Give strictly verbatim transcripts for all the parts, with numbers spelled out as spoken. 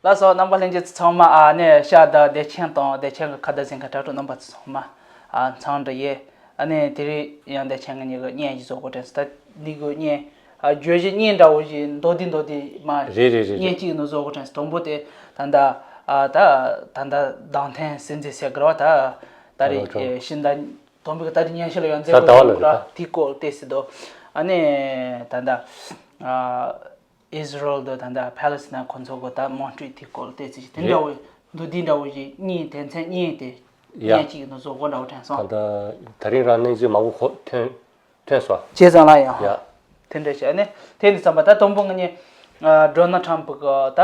ད་སོ་རྣམ་པ་ལྷན་རྒྱས་ཚང་མ་ཨ་ནི་ཤ་ད་བདེ་ཆེན་དང་བདེ་ཆེན་གྱི་ཁ་ད་ཟིན་ཁ་དྲ་གྲོགས་རྣམ་པ་ཚང་མ་ཨ་འཚམས་འདྲི་ཡེ། ཨ་ནི་དེ་རིང་ཡང་བདེ་ཆེན་གྱི་ཉིད་ཀྱི་བརྙན་ཞིག་བཟོ་དགོས་དྲན་སོང་། ད་འདི་གི་བརྙན་ཨ་བརྗོད་གཞི་གཉིས་འདྲ་བོ་ཞིག་མདོར་བསྡུས་མདོར་བསྡུས་མ་རེད་རེད་རེད། བརྙན་གཅིག་ནང་བཟོ་དགོས་དྲན་སོང་། དང་པོ་དེ་ད་ལྟ་ཨ་ད་ད་ལྟ་ལྡང་ཐེན་སྲིད་འཛིན་ཟེར་གི་རེད་བ། ད་ད་རེད་ཨ་ཤིང་ད་དོམ་པའི་ད་རེས་ཉན་ཤེས་ལ་ཡང་མཛད་ས་ཟླ་བ་ལ་སྒོ་རེད་ད། དེའི་སྐོར་བལྟས་སྲིད་དོ། ཨ་ནི་ད་ལྟ་ཨིས་རལ་དང་ད་ལྟ་ཕ་ལེ་སི་ཐན་ཁོ་ཚོ་གི་ད་དམག་འཁྲུག་དེའི་སྐོར་བལྟས་ཚེ་དེ་འདྲ་བོ་མདོར་བསྡུས་འདྲ་བོ་ཞིག་གཉིས་དོན་ཚན་གཉིས་དེ་ཡ། ཉན་གཅིག་ནང་བཟོ་དགོས་འདྲ་བོ་དྲན་སོང་། ད་ལྟ་ད་རིང་རང་གནས་ཚུལ་མང་པོ་གོ་ཐོན་ཐོན་སོང་། བྱས་ཙང་ལ་ཡང་ཡ། དེ་འདྲ་བྱས་ནས་དེ་ནི་བསམ་པ་ད་དང་པོ་ང་གཉིས་ཨ་ཌོ་ནལ་ཊམ་པ་གི་ད་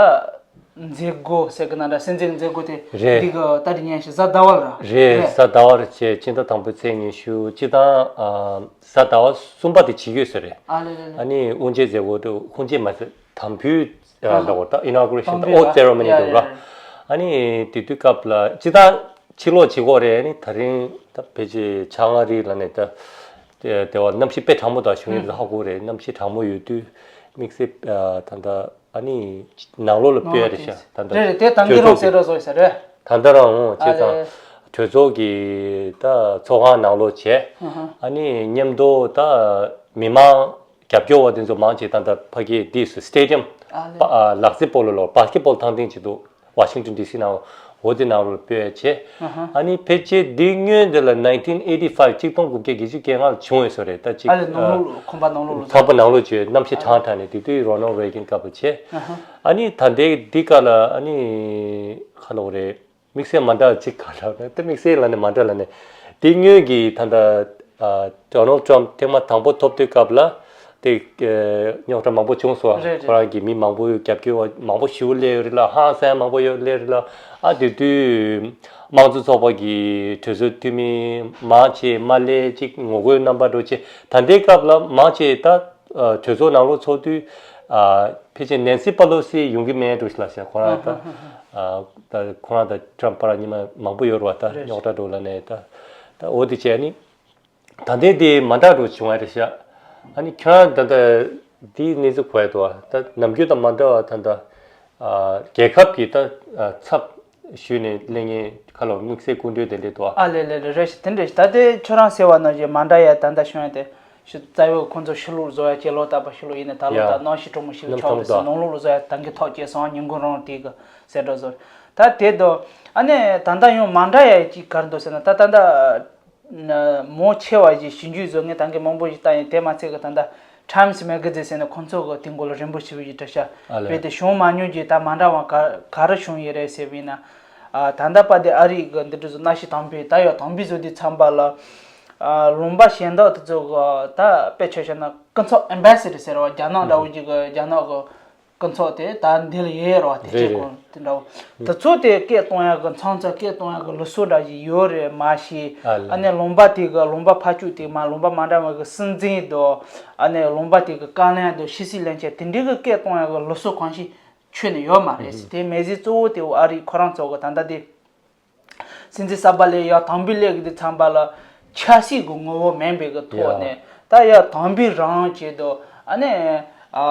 མཛད་སྒོ་ཟེར་གི་ན་འདྲ། སྲིད་འཛིན་མཛད་སྒོ་དེ་རེད། འདི་གི་ད་རེས་ཉན་ཞིག་གཟའ་ཟླ་བ་ལ་རེད། རེད། གཟའ་ཟླ་བ་རེད་བྱས། སྤྱི་ཟླ་དང་པོའི་ཚེས་ཉི་ཤུ་སྤྱི་བཏང་ཨ་གཟའ་ཟླ་བ་གསུམ་པ་དེ་བྱེད་ཀྱི་ཡོད་ས་རེད། ཨ་ལེ་ལེ་ལེ། ཨ་ནི་དབུ་འབྱེད་མཛད་སྒོ་དེ་དབུ་འབྱེད་མ་ཟད་དམ་འབུལ་ཨ་ལ་འོ་ད་ཨིན་ཨོ་གུ་རེ་ཤན་ད་དམ་འབུལ་ཨོ་ད་ཚེ་རོ་མ་ནི་ཡ་འདུག་ཡ་ར། ཡ། ཨ་ནི་དེ་དུས་སྐབས་ལ་སྤྱི་བཏང་ཕྱི་ལོགས་བྱེད་སྒོ་རེད། ཨ་ནི་ད་རིང་ད་ཕལ་ཆེར་ཆ་ལྔ་རིགས་ལ་ནས་ད་དེ་དེ་བ་གནམ་གཤིས་དཔེ་གྲང་མོ་དང་བྱུང་ཡོད་ཧ་གོ་རེད། གནམ་གཤིས་གྲང་མོ་ཡོད་དུས་དམིགས་བསལ་ཨ་ད་ད་ཨ་ནི་ནང་ལོགས་ལ་སྤོས་རེད་ཤག་ད་ད་རེད་རེད། དེ་ད་གྲོས་གི་རོགས་ཚོགས་ཟེར་ཀྱི་རོགས་ཟེར་ས་རེད། ད་ད་རང་འོང་བྱས་ཙང་གྲོས་ཚོགས་ཀྱི་ད་ཚོགས་ཁང་ནང་ལོགས་བྱས། ཨ་ནི་མཉམ་དུ་ད་མི་མང་རྒྱབ་སྐྱོར་བ་དེ་ཚོ་མང་ཆེ་ད་ལྟ་ཕ་གིའི་དེ་སུ་སི་ཊེ་ཌི་ཡམ་ཨ་ལེ། ལག་རྩེད་སྤོ་ལོ་ལོ་བཱ་སི་ཀེ་ཊི་བོལ་ཐང་སྟེང་བྱེད་འདུག་ཝ་ཤིང་ཊོན་ཌི་སི་ནང་འོ་དེ་ནང་ལ་སྤོས་བྱས། ཨ་ནི་ཕལ་ཆེར་འདི་སྔོན་དེ་ལ་nineteen eighty five་གཅིག་སྟོང་དགུ་བརྒྱ་བརྒྱད་ཅུ་གྱ་ལྔ་ལ་བྱུང་ཡོད་ས་རེད། ད་གཅིག་ཨ་ལེ་ནང་ལོགས་ལ་ཁང་པ་ནང་ལོགས་ལ་ཁང་པ་ནང་ལོགས་བྱས་གནམ་གཤིས་གྲང་དྲགས་ནས་དེ་དུས་རོ་ནལ་རེ་གན་སྐབས་ལ་བྱས། ཨ་ནི་ད་ལྟའི་འདི་ག་ལ་ཨ་ནི་ཁ་ལོ་རེད། དམིགས་བསལ་མ་འདྲ་གཅིག་ག་ལ་ད་དམིགས་བསལ་ལ་ནི་མ་འདྲ་ལ་ནི་དེ་སྔོན་གྱི་ད་ལྟ་ཨ་ཌོ་ནལ་ཊམ་ཐེངས་མ་དང་པོ་ཐོབ་དུས་སྐབས་ལ་དེ་རྙོག་དྲ་མང་པོ་བྱུང་སོང་། རེད་རེད། ཁོ་རང་གི་མི་མང་པོ་རྒྱབ་སྐྱོར་བ་མང་པོ་ཞིག་སླེབས་ཡོད་རེད་ལ། ཧང་སང་མང་པོ་ཡོད་སླེབས་རེད་ལ། ཨ་དེ་དུས་དམངས་གཙོ་ཚོགས་པ་གི་གྲོས་ཚོགས་འཐུས་མི་མང་ཆེ་མ་སླེབས་གཅིག་ངོ་རྒོལ་རྣམ་པ་འགྲོ་ཆེ། ད་ལྟའི་སྐབས་ལ་མང་ཆེ་ད་གྲོས་ཚོགས་ནང་ལོགས་ཚོགས་དུས་ཕལ་ཆེར་ནེན་སི་པ་ལོ་སི་ཡོང་གི་མེད་འགྲོ་ཞིག་ལ་ཟེར། ཁོ་རང་ད་ད་ཁོ་རང་ད་ཊམ་པ་ར་ཉི་མ་མང་པོ་ཡོད་རེད་བ། ད་རྙོག་དྲ་འགྲོ་ལ་ནས་ད་ད་འོ་དེ་བྱས་ནི། ད་ལྟའི་དེ་མ་འདྲ་རུ་བྱུང་བ་རེད་ཤག་ཨ་ནི་ཁྱོད་རང་ད་ལྟ་དེའི་གནས་ཚུལ་གོ་ཡ་འདུག་ད་ནམ་རྒྱུན་དང་མ་འདྲ་བ་ད་ལྟ་རྒྱལ་ཁབ་ཀྱི་ད་ཚབ་ཞུས་ནས་གླེང་ངེས་ཁ་ལོ་དམིགས་བསལ་སྐུ་མགྲོན་དེ་འདྲས་འདུག་ཨ་ལེ་ལེ་ལེ་རེད་ཤག་དེ་འདྲས་ཤག་ད་ལྟའི་ཁྱོད་རང་ཟེར་བ་ནང་བཞིན་མ་འདྲ་ཡ་ད་ལྟ་བྱུང་ཡ་དེ་ཤི་རྩ་བའི་ཁོང་ཚོ་ཕྱི་ལོགས་བཟོ་ཡ་ཕྱི་ལོགས་ད་ཕ་ཕྱི་ལོགས་ཡིན་ནས་ད་ལོ་ད་ནང་ཞིག་གྲོགས་མོ་ཞིག་ཆོག་རེད་ཟེར། ནང་ལོགས་ལ་བཟོ་ཡ་ད་གི་ཐག་བཅད་སོང་ཉིན་གུང་རང་དེ་གི་ཟེར་འགྲོ་བཟོ་ད་དེ་དོ། ཨ་ནི་ད་ལྟ་ཡང་མ་འདྲ་ཡ་ཅིག་ག་རེ་འདུག་ཟེར་ན་ད་ད་ལྟ། མང་ཆེ་བ་ཞིག་ཞིབ་འཇུག་བཟོ་ངས་ད་གིན་མང་པོ་ཞིག་བལྟ་ཡིན། དེ་མ་ཚད་ཀྱི་ད་ལྟ་Times Magazine་ཟེར་ནས་ཁོང་ཚོ་གི་དེ་མགོ་ལ་རིམ་པ་ཞིག་ཡོད་ཀྱི་འདྲ་ཤག་ཨ་ལས། རྦད་དེ་བྱུང་མ་མྱོང་གི་ད་མ་འདྲ་བ་ག་ག་རེ་བྱུང་ཡོད་རེད་ཟེར་བ་ཡིན་ན། ད་ལྟ་བར་དེ་ཨ་རི་གི་འདི་འདྲ་བཟོ་གནའ་ཤུལ་དམ་འབུལ་ད་ཡོད་དམ་འབུལ་བཟོ་དུས་ཚང་པ་ལ། ལུང་པ་གཞན་དག་དེ་ཚོ་གི་ད་དཔེ་ཆ་བཞག་ན་སྐུ་ཚབ་Ambassador་ཟེར་བ་རྒྱ་ནག་འདྲ་བོ་ཅིག་གི་རྒྱ་ནག་གི་སྐུ་ཚབ་དེ་ད་འདི་ལ་ཡོད་རེད་བ། དེ་རེད་རེད། ཅེས་གོང་དེ་འདྲ་བོ། དེ་ཚོ་དེ་སྐད་གཏོང་ཡག་གི་མཚམས་མཚམས་སྐད་གཏོང་ཡག་གི་ལུགས་སྲོལ་འདྲ་ཞིག་ཡོད་རེད་མ་གཞི། ཨ་ལས། ཨ་ནི་ལུང་པ་དེ་གི་ལུང་པ་ཕ་ཅུག་དེ་མ་ལུང་པ་མ་འདྲ་བ་གི་སྲིད་འཛིན་དང་ཨ་ནི་ལུང་པ་དེ་གི་བཀའ་བློན་དང་ཕྱི་སྲིད་བློན་ཆེན་དེ་འདྲའི་གི་སྐད་གཏོང་ཡག་གི་ལུགས་སྲོལ་གང་ཞིག་ཁྱོན་ནས་ཡོད་མ་རེད་ཟེར། དེ་མེད་ཟེར་གཙོ་བོ་དེ་ཨ་རི་ཁོ་རང་ཚོ་གི་ད་ལྟ་དེ། སྲིད་འཛིན་གསར་པ་ལས་ཡར་དམ་འབུལ་སླེབས་ཀྱི་དུས་ཚང་པ་ལ་ཆབ་སྲིད་ཀྱི་ངོ་བོ་མིན་པའི་གི་ཐོག་ནས་ཡ། ད་ཡར་དམ་འབུལ་རང་བྱེད་དུ་ཨ་ནི་ཨ་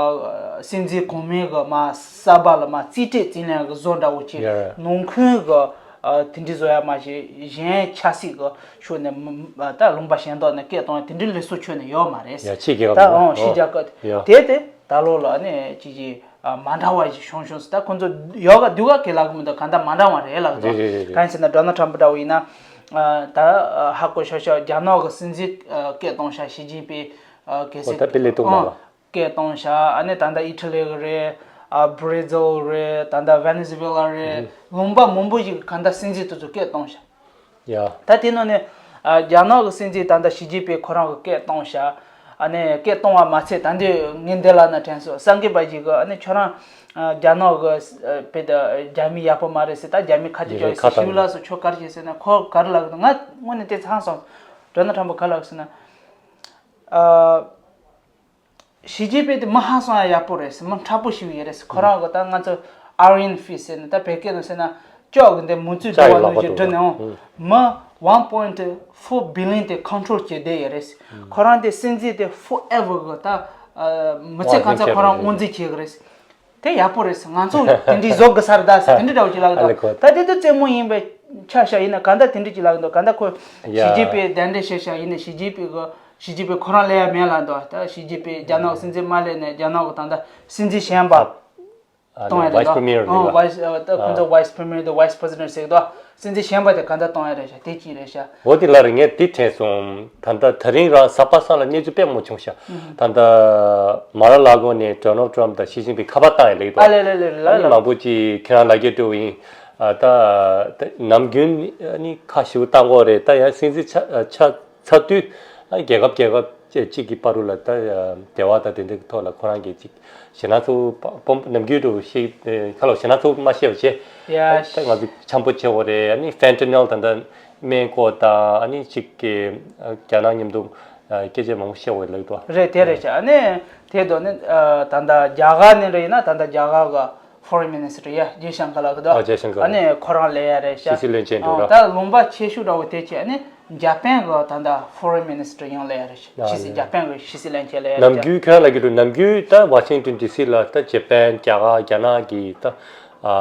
སྲིད་འཛིན་གོང་མའི་གི་མ་གསར་པ་ལ་མ་རྩིས་སྤྲོད་རྩིས་ལེན་གི་བཟོ་འདྲ་བོ་བྱེད། ཡ། ནང་ཁུལ་གི་ཨ་དེ་འདྲའི་བཟོ་ཡ་མ་བྱེད། གཞན་ཆབ་སྲིད་གི་ཕྱོགས་ནས་མ་ད་ལུང་པ་གཞན་དག་ནས་སྐད་གཏོང་ཡ་དེ་འདྲའི་ལུགས་སྲོལ་ཁྱོན་ནས་ཡོད་མ་རེད། ཡ་ཕྱི་རྒྱལ་ད་ཁབ་ལ་ཨང་ཕྱི་ཨོ། རྒྱལ་ཁབ་ཡ། དེ་དེ་ད་ལོ་ལ་ཨ་ནི་ཅིག་ཅིག་ཨ་མ་འདྲ་བ་ཞིག་བྱུང་བྱུང་ཟེར། ད་ཁོང་ཚོ་ཡོ་ག་འདུག་ག་གི་ལབ་གི་མི་འདུག་གང་ལྟར་མ་འདྲ་བ་རེད་ལབ་གི་འདུག་རེད་རེད་རེད། གང་ཡིན་ཟེར་ན་ཌོ་ནལ་ཊམ་པ་འདྲ་བོ་ཡིན་ན། ཨ་ད་ཨ་ཧ་གོ་ཤག་ཤག་རྒྱ་ནག་གི་སྲིད་འཛིན་ཨ་སྐད་གཏོང་ཤག་ཞི་ཅིན་ཕིང་ཨ་གལ་སྲིད་ཨོ་ད་པི་ལེ་གཏོང་མ་ཨ་ལ། སྐད་གཏོང་ཤག་ཨ་ནི་ད་ལྟ་ཨི་ཊ་ལི་གི་རེད། ཨ་བྷ་ར་ཛིལ་རེད། ད་ལྟ་ཝེ་ནེ་ཛུ་ཝེ་ལ་རེད། ཨུ་ཧུམ། ལུང་པ་མང་པོ་ཞིག་གི་གང་ལྟར་སྲིད་འཛིན་དེ་ཚོ་སྐད་གཏོང་ཤག་ཡ། ད་དེ་ནང་ནས་ཨ་རྒྱ་ནག་གི་སྲིད་འཛིན་ད་ལྟ་ཞི་ཅིན་ཕིང་ཁོ་རང་གི་སྐད་གཏོང་ཤག་ཨ་ནི་སྐད་གཏོང་བ་མ་ཚད་ད་འདི་ངས་འདི་ལ་ན་དྲན་སོང་། གསར་འགོད་པ་ཞིག་གིས་ཨ་ནི་ཁྱོད་རང་ཨ་རྒྱ་ནག་གི་ཨ་བོད་དུ་རྒྱ་མི་ཡག་པོ་མ་རེད་ཟེར། ད་རྒྱ་མི་ཁ་གཏད་གཅོག་ཡོད་ཟེར། ཞི་བ་ལགས་སུ་ཁྱོད་ག་རེ་བྱས་ཟེར་ན། ཁོ་ག་རེ་ལབ་གི་འདུག་ང་དངོས་གནས་དེ་ཚང་སོང་། ཌོ་ནལ་ཊམ་པ་ག་རེ་ལབ་གི་ཟེར་ན། ཨ། ཞི་ཅིན་ཕིང་དེ་མི་ཧང་སང་ཡ་ཡག་པོ་རེད་ཟེར། མི་མཁྲེགས་པོ་ཞིག་ཡོད་རེད་ཟེར། ཁོ་རང་གི་ད་ང་ཚོ་Iron Fist ཟེར་ནས་ད་བོད་སྐད་ནང་ཟེར་ན་ལྕགས་ཀྱི་འདི་མུ་མཐུད་ལྕགས་ཀྱི་འགྲོ་བ་ལག་པ་ནང་བཞིན་འགྲོ་བ། འགྲོ་ནས་འོང་། ཧུམ། མི་one point four billion དེ་control བྱེད་བསྡད་ཡོད་རེད་ཟེར། ཧུམ། ཁོ་རང་དེ་སྲིད་འཛིན་དེ་forever གི་ད་ཨ་མི་ཚེ་གང་ཚ་ཁོ་རང་དབང་འཛིན་བྱེད་གི་རེད་ཟེར། དེ་ཡག་པོ་རེད་ཟེར། ང་ཚོ་དེ་འདྲའི་བཟོ་དགོས་ས་རེད་ད་ཟེར། དེ་འདྲའི་འདྲ་བོ་ཅིག་ལབ་ཀྱི་འདུག་ད་དེ་དུས་རྩེད་མོ་ཡིན་པའི་ཆ་བཞག་ཡིན་ན་ག་འདྲ་དེ་འདྲའི་ཅིག་ལབ་ཀྱི་འདུག་ག་འདྲ་ཁོས་ཞི་ཅིན་ཕིང་གདན་འདྲེན་བྱས་བཞག་ཡིན་ན། ཞི་ཅིན་ཕིང་གི་ཞི་ཅིན་ཕིང་ཁོ་རང་སླེབས་ཡ་མེད་ལབ་འདུག་ད་ཞི་ཅིན་ཕིང་རྒྱ་ནག་གི་སྲིད་འཛིན་མ་སླེབས་ནས་རྒྱ་ནག་གི་ད་ལྟ་སྲིད་འཛིན་གཞོན་པ་གཏོང་ཡ་རེད་Vice Premier འདུག་རེད་བ། Vice ད་ཁོང་ཚོ་Vice Premier དང་Vice President ཟེར་གི་འདུག་སྲིད་འཛིན་གཞོན་པ་དེ་ག་འདྲ་གཏོང་ཡ་རེད་ཤག་དེ་གཅིག་རེད་ཤག་འོ་དེ་ལ་རེད། ངས་དེ་དྲན་སོང་། ད་ལྟ་དེ་རིང་རང་གཟའ་པ་སངས་ལ་གནས་ཚུལ་དཔེ་མང་པོ་བྱུང་ཤག་ད་ལྟ་མ་ར་ལ་གོ་ནས་Donald Trump དང་ཞི་ཅིན་ཕིང་ཁ་པར་བཏང་ཡ་ལེགས་འདུག་ཨ་ལེ་ལེ་ལེ་ལ་ཨ་ནི་ལ་མང་པོ་ཅིག་ཁྱེད་རང་ལ་རྒྱ་སྤྲོད་ཡིན། ཨ་ད་ད་ནམ་རྒྱུན་ཨ་ནི་ཁ་ཞེ་པོ་བཏང་གི་རེད། ད་ཡང་སྲིད་འཛིན་ཆགས་ཆགས་ཚར་དུས་ཨ་རྒྱལ་ཁབ་རྒྱལ་ཁབ་གཅིག་གི་བར་དུ་ལ་ད་འབྲེལ་བ་དང་དེ་འདྲའི་ཐོག་ལ་ཁོ་རང་གིས་ཅིག་ཞེད་སྣང་ཚ་པོ་སྤོམ་ནམ་རྒྱུན་དུ་ཤེས་ཁ་ལོ་ཞེད་སྣང་ཚ་པོ་མ་བཤད་པ་བྱས། ཡ། ད་ང་ཚོ་འཆམ་པོ་བྱེད་དགོས་རེད། ཨ་ནི་Fentanyl ད་ལྟ་སྨན་སྐོར་དང་ཨ་ནི་གཅིག་གི་རྒྱ་ནག་མཉམ་དུ་སྐད་ཆ་མང་པོ་བཤད་དགོས་ལབ་འདུག་རེད་དེ་རེད་ཤག་ཨ་ནི་དེ་དོ་ནི་ད་ལྟ་རྒྱ་གར་ནས་རེད་ཡིན་ན་ད་ལྟ་རྒྱ་གར་གི་Foreign Minister ཡ་ཇེ་ཤང་ཀ་ལ་གི་དོ། ཨ་ཇེ་ཤང་ཀ་ལ། ཨ་ནི་ཁོ་རང་ལས་ཡ་རེད་ཤག་ཕྱི་སྲིད་བློན་ཆེན་འགྲོ་ར། ད་ལུང་པ་ཆེ་ཤོས་འདྲ་བོ་དེ་ཆེ་ཨ་ནི་ཇ་པན་གི་ད་ལྟ་Foreign Minister ཡང་ལས་ཡ་རེད་ཤག་ཕྱི་སྲིད་ཇ་པན་གི་ཕྱི་སྲིད་བློན་ཆེན་ལས་ཡ་རེད་ཤག་ནམ་རྒྱུན་ཁྱོད་རང་ལ་གི་འགྲོ་ནམ་རྒྱུན་ད་Washington D C ལ་ད་ཇ་པན་རྒྱ་གར་རྒྱ་ནག་གི་ད་ཨ་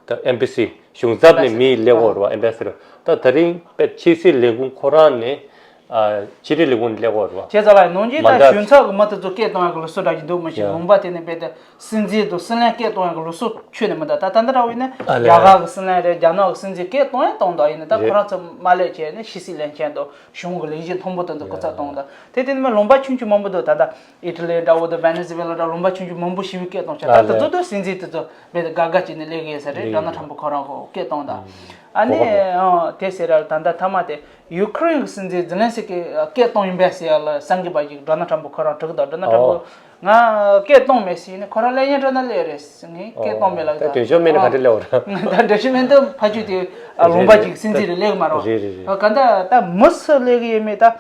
ད་Embassy གཞུང་ཚབ་ནས་མི་སླེབས་ཡོད་རེད་བ། Ambassador ད་དེ་རིང་དཔེ་ཕྱི་སྲིད་ལས་ཁུངས་ཁོ་རང་ནས་ཨ་ཕྱི་དྲིལ་ལས་ཁུངས་ནས་སླེབས་ཡོད་རེད་བ། བྱས་ཙང་ལ་ནང་ཆེན་མ་ད་གཞུང་ཚབ་ཀྱི་མི་དེ་ཚོ་སྐད་གཏོང་ཡག་གི་ལུགས་སྲོལ་འདྲ་ཞིག་འདུག་མི་ཤེས། ལུང་པ་དེ་ནས་དཔེ་ད་སྲིད་འཛིན་དང་སྲིད་བློན་སྐད་གཏོང་ཡག་གི་ལུགས་སྲོལ་ཁྱོན་ནས་མི་འདུག་ད་ད་འདི་འདྲ་བོ་ཡིན་ན་ཨ་ལས། རྒྱ་གར་གི་སྲིད་བློན་རེད། རྒྱ་ནག་གི་སྲིད་འཛིན་སྐད་གཏོང་ཡག་གཏོང་འདུག་ཡིན་ན་ད་རེད། ཁོ་རང་ཚོ་མ་སླེབས་བྱས་ནས་ཕྱི་སྲིད་བློན་ཆེན་དང་གཞུང་གི་ལས་བྱེད་མཐོན་པོ་དེ་ཚོ་སྐུ་ཚབ་གཏོང་འདུག་དེ་དེ་ནས་མི་ལུང་པ་ཆུང་ཆུང་མང་པོ་འདུག་ད་ལྟ་ཨི་ཊ་ལི་འདྲ་བོ་དང་Venezuela འདྲ་ལུང་པ་ཆུང་ཆུང་མང་པོ་ཞིག་གིས་སྐད་གཏོང་བྱས། ད་ཨ་ལས། དེ་ཚོ་དང་སྲིད་འཛིན་དེ་ཚོ་རྦད་དེ་དགའ་དགའ་བྱས་ནས་སླེབས་ཀྱི་ཡོད་ས་རེད། ཨ་ལས། Donald Trump ཁོ་རང་གིས་སྐད་གཏོང་དང་། ཨ་ནི་གོ་གོ་ཨང་དེ་ཟེར་ར་ད་ལྟ་མཐའ་མ་དེ་ཡུ་ཁུ་རེན་གྱི་སྲིད་འཛིན་ཛེ་ལན་སི་ཀི་སྐད་གཏོང་ཡིན་པས་ཟེར་ཡག་ལ་བསམ་གྱི་བ་ཞིག་Donald Trump ཁོ་རང་དྲུག་དང་Donald Trump ཨོ། ང་སྐད་གཏོང་མེད་ཟེར་ནས་ཁོ་རང་སླེབས་ཉན་འགྲོ་ན་སླེབས་རེད་ཟེར། ངས་སྐད་གཏོང་མེད་ལབ་ད་དོན་ཞོ་མེད་ན་ག་འདྲ་སླེབས་འོ་ར། ད་འགྲེལ་བཤད་མེད་འདུག་ཕ་ཆུ་དེ་ལུང་པ་ཅིག་སྲིད་འཛིན་རེ་སླེབས་མ་རོགས། རེད་རེད་རེད། ག་འདྲ་ད་མི་སུ་སླེབས་ཀྱི་ཡོད་མེད་ད་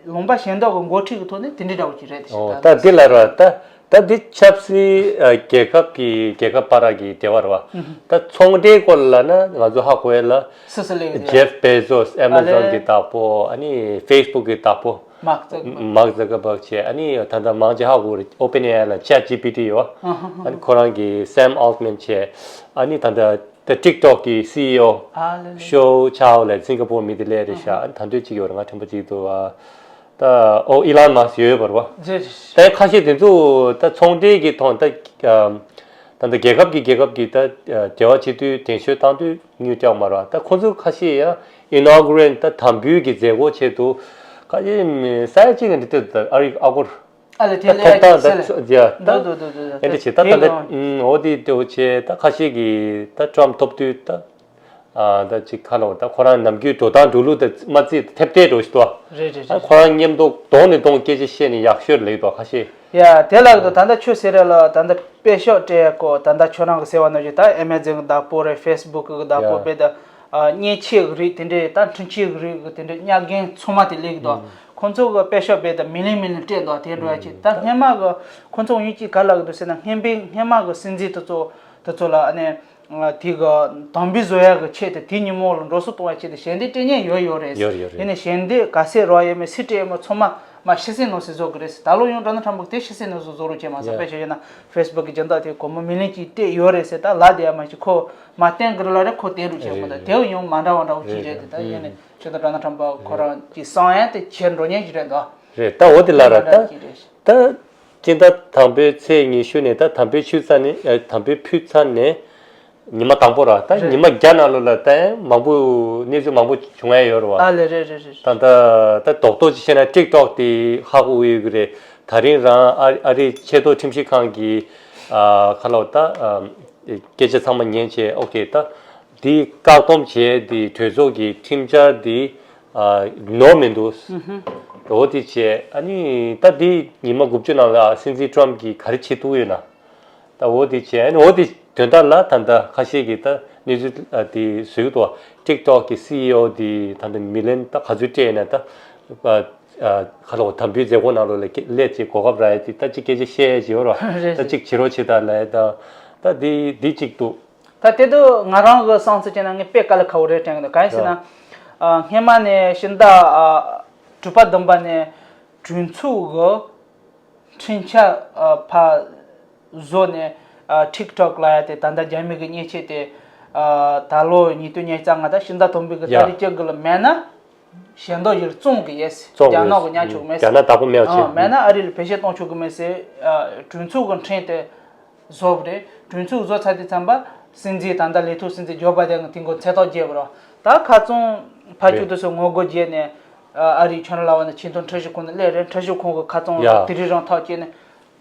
ལུང་པ་གཞན་དག་གི་འགོ་ཁྲིད་ཀྱི་ཐོག་ནས་དེ་འདྲའི་འདྲ་བོ་ཅིག་རེད་དེ། ད་འདི་ལ་ར་ད་ད་འདི་ཆབ་སྲིད་རྒྱལ་ཁབ་ཀྱི་རྒྱལ་ཁབ་བར་གྱི་འབྲེལ་བ་རེད་བ། ད་ཚོང་འབྲེལ་སྐོར་ལ་ན་ང་ཚོ་ཧ་གོ་ཡ་ལ། སུ་སུ་སླེབས་ཀྱི་རེད། Jeff Bezos Amazon གི་བདག་པོ། ཨ་ནི་Facebook གི་བདག་པོ། Mark Zuckerberg Mark Zuckerberg བྱས། ཨ་ནི་ད་ལྟ་མང་ཆེ་ཧ་གོ་རེད། OpenAI ལ་Chat G P T ཡོད། ཨ་ནི་ཁོ་རང་གི་Sam Altman བྱས། ཨ་ནི་ད་ལྟ་ད་TikTok གི C E O ཨ་ལེ་ལེ། Shou Chao ལ་སིང་ག་པོར་མི་དེ་སླེབས་རེད་ཤག་ཨ་ནི་ད་འདོད་ཅིག་ཡོད་རེད། ང་དྲན་པ་ཅིག་འདུག་ཨ། ད་ཨོ་Elon Musk ཡོད་ཡོད་པ་རེད་བ། རེད་རེད། ད་ཁ་ཤས་དེ་ཚོ་ད་ཚོང་འབྲེལ་གྱི་ཐོག་ད་ད་ད་རྒྱལ་ཁབ་ཀྱི་རྒྱལ་ཁབ་ཀྱི་ད་འབྲེལ་བ་བྱེད་དུས་དན་ཤོས་བཏང་དུས་དངུལ་རྒྱག་མ་རེད་བ། ད་ཁོ་ཚོ་ཁ་ཤས་ཡང་Inaugurate ད་དམ་འབུལ་གྱི་མཛད་སྒོ་ཆེད་དུ་ཁ་ཤས་ས་ཡ་གཅིག་གི་འདི་ལྟོས་ད་ཨ་རི་ཨ་སྒོར། ཨ་ལེ་དེ་ད་ལས་ཐོབ་ཐང་ད་ཟེར་ལེ། ཡ་ད་འདུག་འདུག་འདུག་འདུག་ཨེ་འདྲ་བྱེད་ད་ད་དེ་འདྲ་གང་ཨུམ་འོ་དེ་འདྲ་བོ་བྱེད། ད་ཁ་ཤས་ཀྱིས་ད་Trump ཐོབ་དུས་ད་ཨ་ད་ཅིག་ཁ་ལོ་ད་ཁོ་རང་ནམ་རྒྱུན་འགྲོ་སྟངས་འགྲོ་ལུགས་ད་མ་བརྩིས་ཐེབས་ཐེབས་འགྲོ་ཞིག་འདུག་རེད་རེད་ཨ་རེད། ཁོ་རང་མཉམ་དུ་གདོང་ནས་གདོང་སྐད་ཆ་བཤད་ནས་ཡག་ཤོས་ལེགས་འདུག་ཁ་ཤས། ཡ་དེ་ལགས་འདུག་ད་ལྟ་ཁྱོད་ཟེར་རེད་ལ་ད་ལྟ་དཔེ་ཤོག་སྤྲད་ཡ་ཀོ་ད་ལྟ་ཁྱོད་རང་གི་ཟེར་བ་ནང་བཞིན་ད་Amazon གི་བདག་པོ་རེད། Facebook གི་བདག་པོ་ཡ་དཔེ་ད་ཨ་མཉེན་ཆས་ཀྱི་རིགས་དེ་འདྲས་ད་འཕྲུལ་ཆས་ཀྱི་རིགས་ཀྱི་དེ་འདྲས་གཉའ་རྒན་ཚང་མ་དེ་སླེབས་ཀྱི་འདུག་ཁོང་ཚོ་གི་དཔེ་ཤོག་དཔེ་ད་མི་ལིང་མི་ལིང་སྤྲད་འདུག་དེ་འགྲོ་ཡ་ཆེད་ད་སྔན་མ་གི་ཁོང་ཚོ་ཡིན་གཅིག་ག་ལབ་ཀྱི་འདུག་ཟེར་ན་སྔན་པའི་སྔན་མ་གི་སྲིད་འཛིན་དེ་ཚོ་དེ་ཚོ་ལ་ཨ་ནི་དེ་གི་དམ་འབུལ་བཟོ་ཡ་གི་ཆེད་དུ་དེ་ཉིན་མོ་ལ་འགྲོ་སོང་གཏོང་ཡ་ཆེད་དུ་ཞལ་འདེབས་སྤྲད་མཁན་ཡོད་ཡོད་རེད། ཡོད་ཡོད་རེད། ཡིན་ནའི་ཞལ་འདེབས་ག་ཚད་རག་ཡོད་མེད་སུས་སྤྲད་ཡོད་མེད་ཚང་མ་མ་ཕྱི་གསལ་ནང་གསལ་བཟོ་གི་རེད་ཟེར། ད་ལོ་ཡང་Donald Trump གིས་དེ་ཕྱི་གསལ་ནང་གསལ་བཟོ་རོགས་བྱས་མ་སོང་། ཡ་དཔེ་བྱས་ཡོད་ན་Facebook གི་སྦྱིན་བདག་དེ་སྒོར་མོ་མི་ལིང་གཅིག་སྤྲད་ཡོད་རེད་ཟེར་ད་ལབ་བསྡད་ཡ་མ་གཞི་ཁོ་མ་བསྟན་གི་རེད་ལབ་རེད། ཁོ་བསྟན་རོགས་བྱས་མ་ད་དེ་ཡང་མ་འདྲ་བ་འདྲ་བོ་ཅིག་རེད་དེ། ད་ཡིན་ནའི་ཁྱེད་ད་Donald Trump ཁོ་རང་གི་བསམ་ཡ་དེ་བྱེད་འགྲོ་མཁན་ཞིག་རེད་འདུག་རེད། ད་འོ་དེ་ལ་ར་ད་ད་སྤྱི་ཟླ་དང་པོའི་ཚེས་ཉི་ཤུ་ནས་ད་དམ་པའི་ཆུ་ཚ་ནས་ཨ་དམ་པའི་ཕུད་ཚ་ནས་ཉི་མ་དང་པོ་ར་ད་རེད། ཉི་མ་བརྒྱ་ནང་ལོགས་ལ་ད་མང་པོ་གནས་ཚུལ་མང་པོ་བྱུང་ཡ་ཡོད་རེད་བ། ཨ་ལེ་རེད་རེད་རེད། ད་ད་ད་རྡོག་རྡོག་ཅིག་བཤད་ན་TikTok དེ་ཧ་གོ་ཡོད་ཀྱི་རེད། ད་རིང་རང་ཨ་ཨ་རིའི་ཆེས་མཐོ་ཁྲིམས་ཞིབ་ཁང་གི་ཨ་ཁ་ལོ་ད་ཨ་སྐད་ཆ་ཚང་མ་ཉན་བྱས་ཨོ་ཁེ་ད་དེ་བཀག་སྡོམ་བྱས་དེ་གྲོས་ཚོགས་ཀྱི་ཁྲིམས་འཆར་དེ་ཨ་ནོར་མི་འདུག་ཨུ་ཧུ། འོ་དེ་བྱས་ཨ་ནི་ད་དེ་ཉི་མ་དགུ་བཅུ་ནང་ལ་སྲིད་འཛིན་Trump གིས་ག་རེ་བྱེད་ཐུབ་ཡོད་ན། ད་འོ་དེ་བྱས་ཨ་ནི་འོ་དེ་དོན་དག་ལ་ད་ལྟ་ཁ་ཤས་ཀྱིས་ད་གནས་ཚུལ་ཨ་དེ་བཟོས་འདུག TikTok གི་CEO དེ་ད་ལྟ་མི་ལན་ད་ག་ཚོད་སྤྲད་ན་ད་ཨ་ཨ་ཁ་ལོ་དམ་འབུལ་མཛད་སྒོ་ནང་ལོགས་ལ་སླེབས་བྱས་གོ་སྐབས་རག་ཡ་དེ་ད་ཅིག་སྐད་ཆ་བཤད་ཡ་ཅིག་ཡོད་རེད། ད་ཅིག་བྱེད་རོགས་བྱེད་དང་ལབ་ཡ་ད་ད་དེ་དེ་གཅིག་འདུག་ད་དེ་དུས་ང་རང་གི་བསམ་ཚུལ་བྱས་ན་ངས་དཔེ་དཀའ་ལས་ཁག་པོ་རེད་དྲན་གི་འདུག་གང་ཡིན་ཟེར་ན། ཨ་སྔོན་མ་ནས་ཕྱི་ཟླ་ཨ་དྲུག་པ་བདུན་པ་ནས་གྲོས་ཚོགས་ཀྱི་ཁྲིམས་འཆར་ཨ་ཕར་བཟོ་ནས་ ཨ། ཊིག་ཊོག་ལ་ཡ་དེ་ད་ལྟ་རྒྱ་མི་གི་མཉེན་ཆས་དེ། ཨ། ད་ལོ་ཉིས་སྟོང་ཉི་ཤུ་རྩ་ལྔ་དང་ཕྱི་ཟླ་དང་པོའི་གི་ཡ། ཏ་རིག་བཅུ་དགུ་ལ་མེད་ན་ཞལ་འདོན་ཡིར་བཙོང་གི་ཡས། བཙོང་གི་ཡོད། རྒྱ་ནག་གི་ཉ་ཆོག་མེད། རྒྱ་ནག་བདག་པོ་མེད་པ་བྱས། ཨ། མེད་ན་ཨ་རི་ལ་བེད་སྤྱོད་གཏོང་ཆོག་གི་མེད་ཟེར། ཨ། གྲོས་ཚོགས་གི་ཕྲན་དེ་བཟོ་བ་རེད། གྲོས་ཚོགས་བཟོ་ཚར་དུས་ཙམ་པ་སྲིད་འཛིན་ད་ལྟ་ལས་ཐོག་སྲིད་འཛིན་ཇོ་བྷའི་ཌེན་གི་དེ་མགོ་ཚེ་ཐོག་རྒྱས་པ་རེད། ད་ཁ་རྩང་ཕར་ཕྱོགས་དེ་ཚོ་ངོ་རྒོལ་བརྒྱབ་ནས། ཨ། ཨ་རིའི་ཁྱོད་རང་ལ་བ་ན་ཆིང་ཏོང་ཁྲིམས་ཞིབ་ཁང་ནས་སླེབས་རེད། ཁྲིམས་ཞིབ་ཁང་གི་ཁ་རྩང་ཡ། དེ་རིང་རང་ཐག་བཅད་ནས།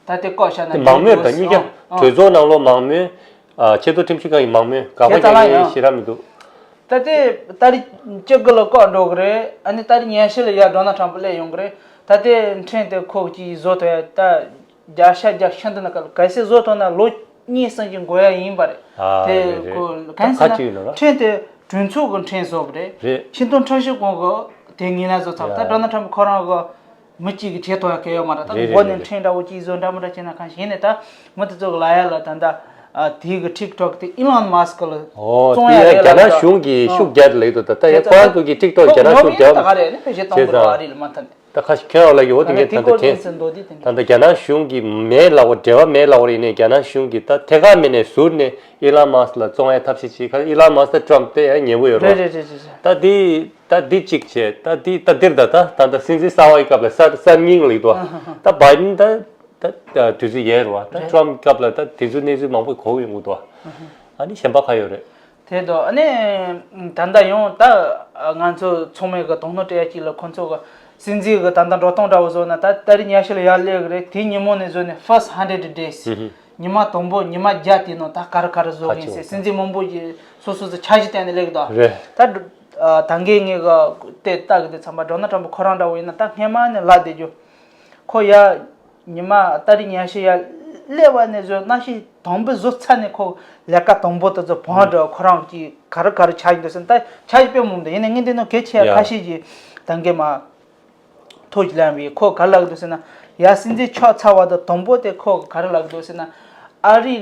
ད་དེ་བཀག་བཞག་ན། དེ་མང་མོས་དང་གཉིས་ཀ། ཨང་། གྲོས་ཚོགས་ནང་ལོགས་མང་མོས། ཨ། ཆེས་མཐོ་ཁྲིམས་ཞིབ་ཁང་གི་མང་མོས་དགག་པ་རྒྱག་མཁན་ཞེ་དྲག་མི་འདུག། ད་དེ་ཏ་རིག་བཅུ་དགུ་ལ་བཀག་འགྲོ་གི་རེད། ཨ་ནི་ཏ་རིག་ཉི་ཤུ་ལ་ཡ་ཌོ་ནལ་ཊམ་པ་སླེབས་ཡོང་གི་རེད། ད་དེ་ཕྲན་དེ་ཁོ་གཅིག་བཟོ་ཐུབ་ཡ། ད་བརྒྱ་ཆ་བརྒྱ་ཤིན་ཏུ་ན་གལ། གལ་སྲིད་བཟོ་ཐུབ་ན་ལོ་གཉིས་གསུམ་ཅིག་འགོར་ཡ་ཡིན་པ་རེད། ཨ། དེ་རེད་རེད། ཁོ་གང་ཟེར་ན་ཕྲན་དེ་གྲོས་ཚོགས་ཀྱི་ཕྲན་བཟོ་བ་རེད། རེད། ཆིང་ཏོང་ཁྲིམས་ཞིབ་ཁང་གི་དེ་ངོས་ལེན་བཟོ་ཚར། ད་ཡ། ཌོ་ནལ་ཊམ་པ་ཁོ་རང་གི་མི་གཅིག་གིས་བྱེད་ཐུབ་ཡ་གང་ཡོད་མ་རེད། ད་རེད་མགོ་རེད་ནས་རེད། ཕྲན་འདྲ་བོ་གཅིག་བཟོ་འདྲ་མི་འདྲ་བྱས་ན། གང་ཞིག་ཡིན་ནའི་ད་མི་དེ་ཚོ་གི་ལ་ཡ་ལ་ད་ལྟ། ཨ། དེའི་གི་ཊིག་ཊོག་དེ་ཨི་ལོན་མཱ་སི་ཀི་ལ་ཨོ། བཙོང་ཡ་དེ་ཡ་རེད་རྒྱ་ལབ་ནག་ད། གཞུང་གིས་ཨོ། ཤུགས་རྒྱག་ལེགས་འདུག། ད་ད་ཡ་དེ་ཁོ་རང་ཚོ་གི་ཊིག་ཊོག་རྒྱ་ནག་ཤུགས་རྒྱབ། ད་ག་རེད་ནི་བེད་སྤྱོད་གཏོང་དགོས་རེད། ཨ་རི་ལ་མ་མཐུན་ནས། ད་ཁ་ཤས་ཁྱོད་རང་ལ་ཡོད་དེ་ངས་ད་ལྟ་དྲན། ད་ལྟ་རྒྱ་ནག་གཞུང་གིས་མེད་ལབ་པ་འབྲེལ་བ་མེད་ལབ་པ་རེད། ཡིན་ནའི་རྒྱ་ནག་གཞུང་གིས་ད་ཐད་ཀར་མིན་ནས་ཟུར་ནས་ཨི་ལོན་མཱ་སི་ཀི་ལ་བཙོང་ཡ་ཐབས་ཤེས་བྱེད། ཁ་ཨི་ལོན་མཱ་སི་ཀི་ད་ཊམ་པ་དེ་ཡང་ཉེ་པོ་ཡོད་རེད། རེད་རེད་རེད་རེད། ད་དེ་ད་འདི་གཅིག་བྱས། ད་འདི་ད་འདིར་ད་ད་ད་ད་སྲིད་འཛིན་གསར་བ་ཡི་སྐབས་ལ་གསར་གསར་རྙིང་ལ་ཡིན་དོ། ད་བྷའི་ཌེན་ད་ད་ད་དུས་ཚོད་ཡལ་རེད་བ། ད་རེད། ཊམ་པ་སྐབས་ལ་ད་དེ་ཚོའི་གནས་ཚུལ་མང་པོ་གོ་གི་ཡོང་གི་འདུག། ཨ་ནི་གཞན་པ་ག་ཡོད་རེད། དེ་དོ། ཨ་ནི་ད་ལྟ་ཡང་ད་ང་ཚོ་ཚང་མས་གི་དོ་སྣང་སྤྲད་ཡ་གཅིག་ལ་ཁོང་ཚོ་གི་སྲིད་འཛིན་གི་ད་ལྟ་འགྲོ་སྟངས་འདྲ་བོ་བཟོ་ན། ད་ཏ་རིག་ཉི་ཤུ་ལ་ཡར་སླེབས་གི་རེད། དེའི་ཉིན་མོ་ནས་བཟོས་ནས་first hundred days། ཉི་མ་དང་པོ་ཉི་མ་བརྒྱ་དེའི་ནང་ད་ག་རེ་ག་རེ་བཟོ་གི་ཡིན་ཟེར། སྲིད་འཛིན་མང་པོ་ཞིག་སོ་སོ་སོ་འཆར་གཞི་བཏིང་ནས་སླེབས་གི་འདུག། རེད། ད་ད་གིན་ངས་གི་དེ་ལྟ་གི་དེ་ཚང་མ་ཌོ་ནལ་ཊམ་པ་ཁོ་རང་འདྲ་བོ་ཡིན་ན་ད་སྔས་མ་ནས་ལབ་བསྡད་རྒྱུ། ཁོ་ཡ་ཉི་མ་ཏ་རིག་ཉི་ཤུ་ཡར་སླེབས་པ་ནས་བཟུང་གནམ་གཤིས་དང་པོ་བཟོ་ཚར་ནས་ཁོ་ལས་ཀ་དང་པོ་དེ་ཚོ་བང་སྒྲིག། ཁོ་རང་གིས་ག་རེ་ག་རེ་ཆགས་ཀྱི་འདུག་ཟེར་ན། ད་ཆ་ཞིག་དཔེ་མང་པོ་འདུག། ཡིན་ནའི་ངས་འདི་ནང་གལ་ཆེ་ཡ་ཡ། ཁ་ཤས་ཀྱིས་ད་གིན་མ་ཐུགས་ཀྱི་ལན་བས་ཁོ་ག་རེ་ལབ་ཀྱི་འདུག་ཟེར་ན། ཡ་སྲིད་འཛིན་ཆགས་ཚར་བ་དང་དང་པོ་དེ་ཁོ་ག་རེ་ལབ་ཀྱི་འདུག་ཟེར་ན། ཨ་རིའི་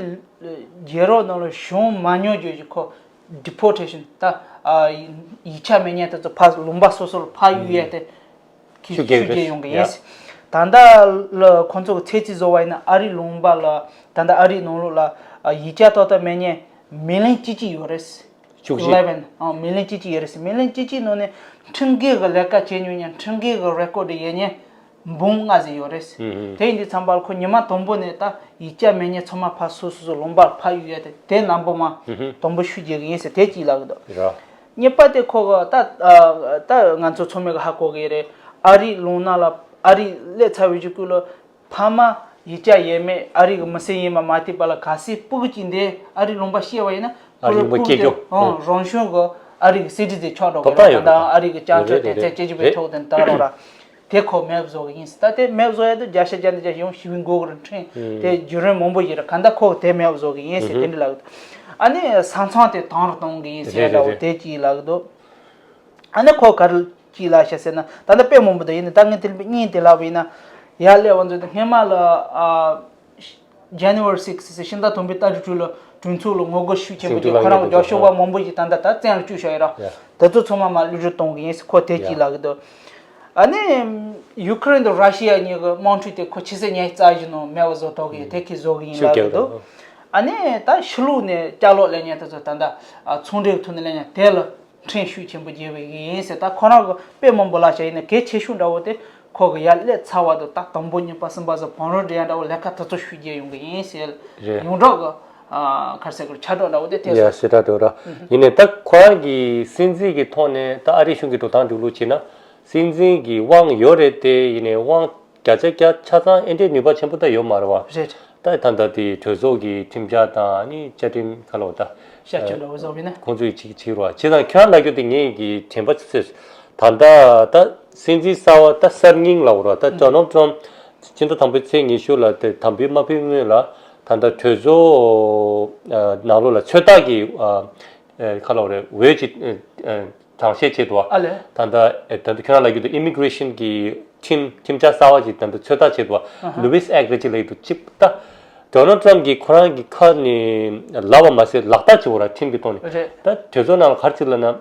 རྒྱལ་རབས་ནང་ལ་བྱུང་མ་མྱོང་རྒྱུ་ཞིག་ཁོ་deportation། ད་ཨ་ཡིག་ཆ་མེད་མཁན་དེ་ཚོ་ཕར་ལུང་པ་སོ་སོ་ལ་ཕར་གཡུག་ཡས་དེ་ཤུགས་རྒྱག་ཤུགས་རྒྱག་ཡོང་གི་ཡིན། ཡ། ད་ལྟ་ལ་ཁོང་ཚོ་གི་ཚོད་རྩིས་བཟོ་བ་ཡིན་ན། ཨ་རིའི་ལུང་པ་ལ་ད་ལྟ་ཨ་རིའི་ནང་ལོགས་ལ་ཨ་ཡིག་ཆ་ཏག་ཏག་མེད་མཁན་མི་ལན་བཅུ་གཅིག་ཡོད་རེད། བཅུ་གཅིག། eleven། ཨ། མི་ལན་བཅུ་གཅིག་ཡོད་རེད། མི་ལན་བཅུ་གཅིག་ནང་ནས་ཁྲིམས་འགལ་གི་ལས་ཀ་བྱེད་མྱོང་མཁན། ཁྲིམས་འགལ་གི་རེ་ཀོཌ་ཡོད་མཁན་འབུམ་ལྔ་ཙམ་ཡོད་རེད། ཧུམ་ཧུམ། དེ་ཡིན་དུས་ཙམ་པ་ལ་ཁོ་ཉི་མ་དང་པོ་ནས་ད་ཡིག་ཆ་མེད་མཁན་ཚང་མ་ཕར་སོ་སོ་སོ་ལུང་པར་ཕར་གཡུག་ཡ་དེ། དེ་ནམ་བར་མ་ཧུམ་ཧུམ། དང་པོ་ཤུགས་རྒྱག་གི་ཡིན་ཟེར་དེ་གཅིག་ལབ་ཀྱི་འདུག། ར། གཉིས་པ་དེ་ཁོ་གི་ད་ཨ་ད་ང་ཚོ་ཚང་མས་གི་ཧ་གོ་གི་རེད། ཨ་རིའི་ལུང་ནང་ལ་ཨ་རི་སླེབས་ཚར་བའི་གཞུག་གུ་ལ་ཕ་མ་ཡིག་ཆ་ཡོད་མེད། ཨ་རི་གི་མི་སེར་ཡིན་པ་མ་བལྟས་པ་ལ་གལ་སྲིད་སྤུ་གུ་གཅིག་འདི་ཨ་རིའི་ལུང་པ་སྐྱེས་པ་ཡིན་ན། ཨ་རིའི་ལུང་པ་སྐྱེས་རྒྱུ། ཨང་། རང་བྱུང་གི་ཨ་རི་གི་སི་ཊི་ཛེན་ཆགས་འགྲོ་གི་རེད། ད་ལྟ་ཨ་རི་གི་བཅའ་ཁྲིམས་དེ་ཚད་སྤྱི་ཟིན་པའི་ཐོག་དེ་ད་རུང་ར་དེ་ཁོ་མེད་པ་བཟོ་གི་ཡིན་ཟེར། ད་དེ་མེད་པ་བཟོ་ཡ་དེ་བརྒྱ་ཆ་བརྒྱ་ནས་བརྒྱ་ཡོང་ཞིབ་འགོག་གི་རེད། ཁྲིམས་དེ་བརྒྱུད་རིམ་མང་པོ་ཞིག་རེད། གང་ལྟར་ཁོ་དེ་མེད་པ་བཟོ་གི་ཡིན་ཟེར་དེ་འདྲ་ལབ་གི་འདུག། ཨ་ནི་ས་མཚམས་དེ་དྭངས་རུ་གཏོང་གི་ཡིན་ཟེར་ཡ་འདྲ་བོ་དེ་གཅིག་ལབ་གི་འདུག། ཨ་ནི་ཁོ་ག་རེ་གཅིག་ལབ་ཤག་ཟེར་ན། ད་ལྟ་དཔེ་མང་པོ་འདུག། ཡིན་ནའི་ད་ངས་དེ་ལ་དཔེ་གཉིས་དེ་ལབ་པ་ཡིན་ན། ཡར་སླེབས་པ་ཚོ་དེ་སྔས་མ་ལ་ཨ་January six ཟེར་ཕྱི་ཟླ་དང་པོའི་ཏ་རིག་དྲུག་ལ་གྲོས་ཚོགས་ལ་ངོ་རྒོལ་ཤུགས་ཆེན་པོ་བྱས། ཁོ་རང་གི་རྒྱབ་སྐྱོར་བ་མང་པོ་ཞིག་ད་ལྟ་ད་བཙོན་ལ་བཅུག་བཞག་ཡོད་ར། ཡ། དེ་ཚོ་ཚང་མ་མར་གློད་གྲོལ་གཏོང་གི་ཡིན་ཟེར་ཁོ་དེ་གཅིག་ལབ་གི་འདུག། ཨ་ནི་ཡུ་ཀེ་རེན་དང་ར་ཤི་ཡ་གཉིས་ཀྱི་དམག་འཁྲུག་དེ་ཁོ་ཕྱི་ཚེས་ཉི་ཤུ་རྩ་བཞི་ནང་མེད་པ་བཟོ་ཐུབ་གི་ཡོད། དེ་ཁོས་བཟོ་གི་ཡིན་ལབ་གི་འདུག། ཨ་ནི་ད་ཕྱི་ལོགས་ནས་ཅ་ལག་ལེན་མཁན་དེ་ཚོ་ད་ལྟ་ཨ་ཚོང་འབྲེལ་གྱི་ཐོག་ནས་ལེན་མཁན་དེ་ལ་ཁྲིམས་ཤུགས་ཆེན་པོ་རྒྱག་པའི་གི་ཡིན་ཟེར། ད་ཁོ་རང་གི་དཔེ་མང་པོ་ལབ་ཤག། ཡིན་ནའི་གལ་ཆེ་ཤོས་འདྲ་བོ་དེ་ཁོ་གི་ཡར་སླེབས་ཚར་བ་དང་ད་དང་པོ་གཉིས་པ་གསུམ་པ་སོགས་བང་རིམ་སྒྲིག་ཡ་འདྲ་བོ་ལས་ཀ་དེ་ཚོ་ཤུགས་རྒྱག་ཡོང་གི་ཡིན་ཟེར། རེད། ཡོངས་གྲགས་གི་ཨ་ག་རེ་ཟེར་དགོས་རེད། ཁྱབ་བསྒྲགས་འདྲ་བོ་དེ་དེ་ཡ་ཟེར་གྲགས་འགྲོ་ར། ཡིན་ནའི་ད་ཁོ་རང་གི་སྲིད་འཛིན་གི་ཐོག་ནས་ད་ཨ་རི་གཞུང་གི་འགྲོ་སྟངས་འགྲོ་ལུགས་བྱས་ན་སྲིད་འཛིན་གི་དབང་ཡོད་རེད་དེ། ཡིན་ནའི་དབང་བརྒྱ་ཆ་བརྒྱ་ཆ་ཚང་ཨེ་འདྲའི་ནུས་པ་ཆེན་པོ་ད་ཡོད་མ་རེད་བ། རེད། ད་ད་ལྟ་དེ་གྲོས་ཚོགས་ཀྱི་ཁྲིམས་འཆར་དང་ཨ་ནི་བཅའ་ཁྲིམས་ག་ལ་བ་ད་བཤད་ཆོས་འདྲ་བོ་བཟོ་བས་ན་ཁོང་ཚོས་ཅིག་བྱེད་རོགས། བྱས་ཙང་ཁྱོད་རང་ལབ་རྒྱུ་དེ་ངེད་ཀྱི་དྲན་པ་ཚེ་ད་ལྟ་ད་སྲིད་འཛིན་གསར་བ་ད་གསར་རྙིང་ལབ་རོགས། ད་ཌོ་ནལ་ཊམ་ཕྱི་ཟླ་དང་པོའི་ཚེས་ཉི་ཤུ་ལ་དེ་དམ་འབུལ་མ་ཕུལ་སྔོན་ལ་ད་ལྟ་གྲོས་ཚོགས་ནང་ལོགས་ལ་ཚོད་ལྟ་གི་ག་ལ་བ་རེད། འོས་ཀྱི་གྲངས་བཤེར་བྱེད་འདུག་བ། ཨ་ལས། ད་ལྟ་ཨེ་ད་ལྟ་ཁྱོད་རང་ལབ་རྒྱུ་དེ་ཨི་མི་གྷི་རེ་ཤན་གྱི་ཁྲིམས་ཁྲིམས་འཆར་གསར་བ་ཞིག་ད་ལྟ་ཚོད་ལྟ་བྱེད་འདུག་བ། ལུ་ཝིས་ཨེག་རེད་ཅེས་ལབ་ཀྱི་འདུག། གཅིག་ད་ཌོ་ནལ་ཊམ་གྱིས་ཁོ་རང་གི་ཁ་ནས་ལབ་པ་མ་ཟད་ལག་བསྟར་བྱེད་འོ་ར། ཁྲིམས་ཀྱི་ཐོག་ནས། རེད། ད་གྲོས་ཚོགས་ནང་ལ་ག་རེ་བྱེད་ལབ་ན།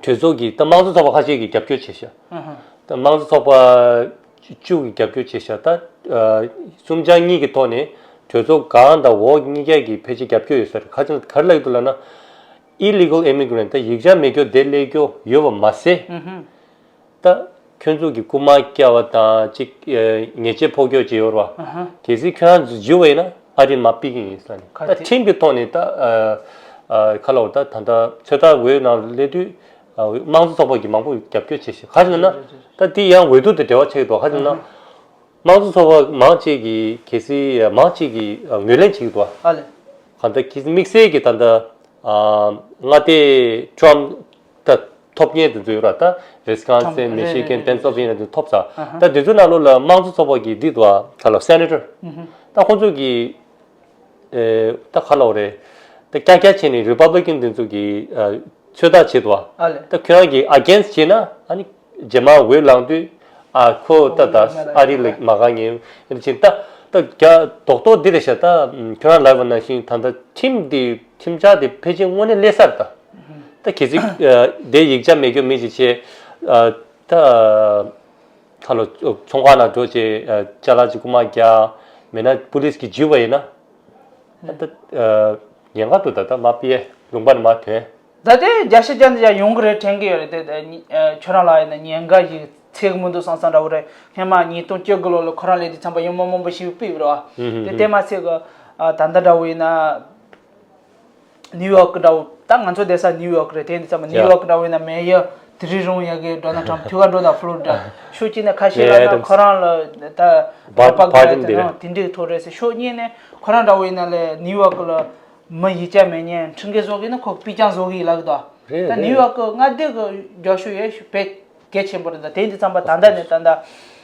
གྲོས་ཚོགས་ཀྱི་ད་དམངས་གཙོ་ཚོགས་པ་ཁ་ཤས་ཀྱིས་རྒྱབ་སྐྱོར་བྱས་ཤག། ད་དམངས་གཙོ་ཚོགས་པ་བཅུ་གིས་རྒྱབ་སྐྱོར་བྱས་ཤག། ད་གསུམ་ཆ་གཉིས་ཀྱི་ཐོག་ནས་ གྲོས་ཚོགས་སྒང་དང་འོག་གཉིས་ཀ་གི་ཕལ་ཆེར་རྒྱབ་སྐྱོར་ཡོད་ས་རེད། ག་ཚོད་ག་རེ་ལབ་ཀྱི་འདུག་ལབ་ན། illegal immigrant ད་ཡིག་ཆ་མེད་རྒྱུ་དེ་སླེབས་རྒྱུ་ཡོད་པ་མ་ཟད། ད་ཁྱོད་ཚོ་གི་རྐུ་མ་བཀལ་བ་དང་ཅིག་ཉེས་ཆད་ཕོག་རྒྱུ་ཅིག་ཡོད་རེད་བ། གལ་སྲིད་ཁྱོད་རང་ཚོ་འཇུས་པ་ཡིན་ན་ཨ་རི་མར་ཕུད་ཀྱི་ཡིན་ཟེར་ནས། ད་ཁྲིམས་ཀྱི་ཐོག་ནས་ད་ཁ་ལོ་ད་ད་ལྟ་ཚོད་ལྟ་འོས་ནང་སླེབས་དུས་དམངས་གཙོ་ཚོགས་པ་གི་མང་པོ་རྒྱབ་སྐྱོར་བྱེད་ཤག་ག་རེ་ཟེར་ན། ད་དེ་ཡང་འོས་བསྡུ་དང་འབྲེལ་བ་ཆགས་ཀྱི་འདུག་ག་རེ་ཟེར་ན། དམངས་གཙོ་ཚོགས་པ་མང་ཆེ་གིས་གལ་སྲིད་མང་ཆེ་གིས་ངོས་ལེན་བྱེད་ཀྱི་འདུག་ཨ་ལས། གང་ལྟར་གལ་སྲིད་དམིགས་བསལ་གྱི་ད་ལྟ་མངའ་སྡེ་ཊམ་ད་ཐོབ་མཁན་དེ་ཚོ་ཡོད་ར། ད་ཝི་སི་ཀོན་སིན། ཊམ་མི་ཤི་གན། རེད་རེད་རེད། པེན་སིལ་ཝེ་ནི་ཡ་དེ་ཐོབ་ཚར། ད་དེ་ཚོའི་ནང་ལོགས་ལ་དམངས་གཙོ་ཚོགས་པ་གི་འདི་འདུག་ཨ། ད་ལ་སེ་ནེ་ཊར་ད་ཁོང་ཚོ་གི་ད་ག་ལབ་རེད། ད་ཀྱག་ཀྱག་བྱས་ནས་རི་པབ་ལི་ཀན་དེ་ཚོ་གི་ཚོད་ལྟ་བྱེད་དོ། ཨ་ལས། ད་ཁྱོད་རང་གིས་ཨ་གེན་སི་བྱས་ན་ཨ་ནི་རྗེས་མ་འོས་ལངས་དུས་ཨ་ཁོ་ད་ད་ཨ་རི་ལ་མ་དགའ་ངེས་ཡིན་ཕྱིན་ད་ད་རྒྱ་རྡོག་རྡོག་འདི་རེད་ཤག་ད་ཁྱོད་རང་ལབ་པ་ནང་བཞིན་ད་ད་ཁྲིམས་འདི་ཁྲིམས་འཆར་འདི་ཕལ་ཆེར་དངོས་གནས་སླེབས་ས་རེད་ད། ད་གལ་སྲིད་དེ་ཡིག་ཆ་མེད་རྒྱུ་མི་ཅིག་བྱས་ད། ཁ་ལོ་ཚོང་ཁང་ནང་འགྲོ་བྱས་ཅ་ལག་ཅིག་རྐུ་མ་རྒྱག་མེད་ན་པུ་ལིས་ཀྱིས་འཇུས་པ་ཡིན་ན། ད་ཉེན་ཁ་འདུག་ད་ལྟ་མ་ཕི་ཡ་ལུང་པ་ནས་མ་ཐོན། ད་ལྟའི་བརྒྱ་ཆ་བརྒྱ་ནས་བརྒྱ་ཡོང་གི་རེད་དྲན་གི་ཡོད་རེད་དེ། ཁྱོད་རང་ལ་ཡིན་ན་ཉེན་ཁ་ཞིག་འཚོལ་གི་མི་འདུག་བསམ་བསམ་འདྲ་བོ་རེད། སྔོན་མ་ཉིས་སྟོང་བཅུ་དགུ་ལོ་ལ་ཁོ་རང་སླེབས་དུས་ཙམ་པ་ཡང་མང་མང་པོ་ཞིག་ཕུད་ཡོད་རེད་བ། དེ་དེ་མ་ཚད་གི་ད་ལྟ་འདྲ་བོ་ཡིན་ན། ནིའུ་ཡོག་གི་འདྲ་བོ། ད་ང་ཚོ་བསྡད་ས་ནིའུ་ཡོག་རེད། དེ་འདི་ཙམ་ནིའུ་ཡོག་གི་འདྲ་བོ་ཡིན་ན་མེ་ཡར་དེ་རིང་རུང་ཡ་གི་ཌོ་ནལ་ཊམ་ཐུག་ག་འགྲོ་ད་ཕུ་ལོ་རི་ཌ་ཤོད་ཀྱི་ནས་ཁ་ཤས་ལ་ན་ཁོ་རང་ལ་ད་བ་པ་ག་རེ་དེ་རང་དེ་འདྲའི་ཐོག་རེད་ཟེར་ཤོད་ཉིན་ནས་ཁོ་རང་འདྲ་བོ་ཡིན་ན་ལས་ནིའུ་ཡོག་གི་ལ་མི་ཡིག་ཆ་མེད་ཉན་ཁྲིམས་འགལ་བཟོ་གི་ན་ཁོ་པི་ཅང་བཟོ་གི་ཡིན་ལབ་གི་འདུག་ད་ནིའུ་ཡོག་གི་མངའ་སྡེ་གི་རྒྱབ་ཤོད་ཡས་ཤོད་པས། གལ་ཆེན་པོ་རེད། ད་དེ་འདི་ཙམ་པ་ད་ལྟ་ནས་ད་ལྟ་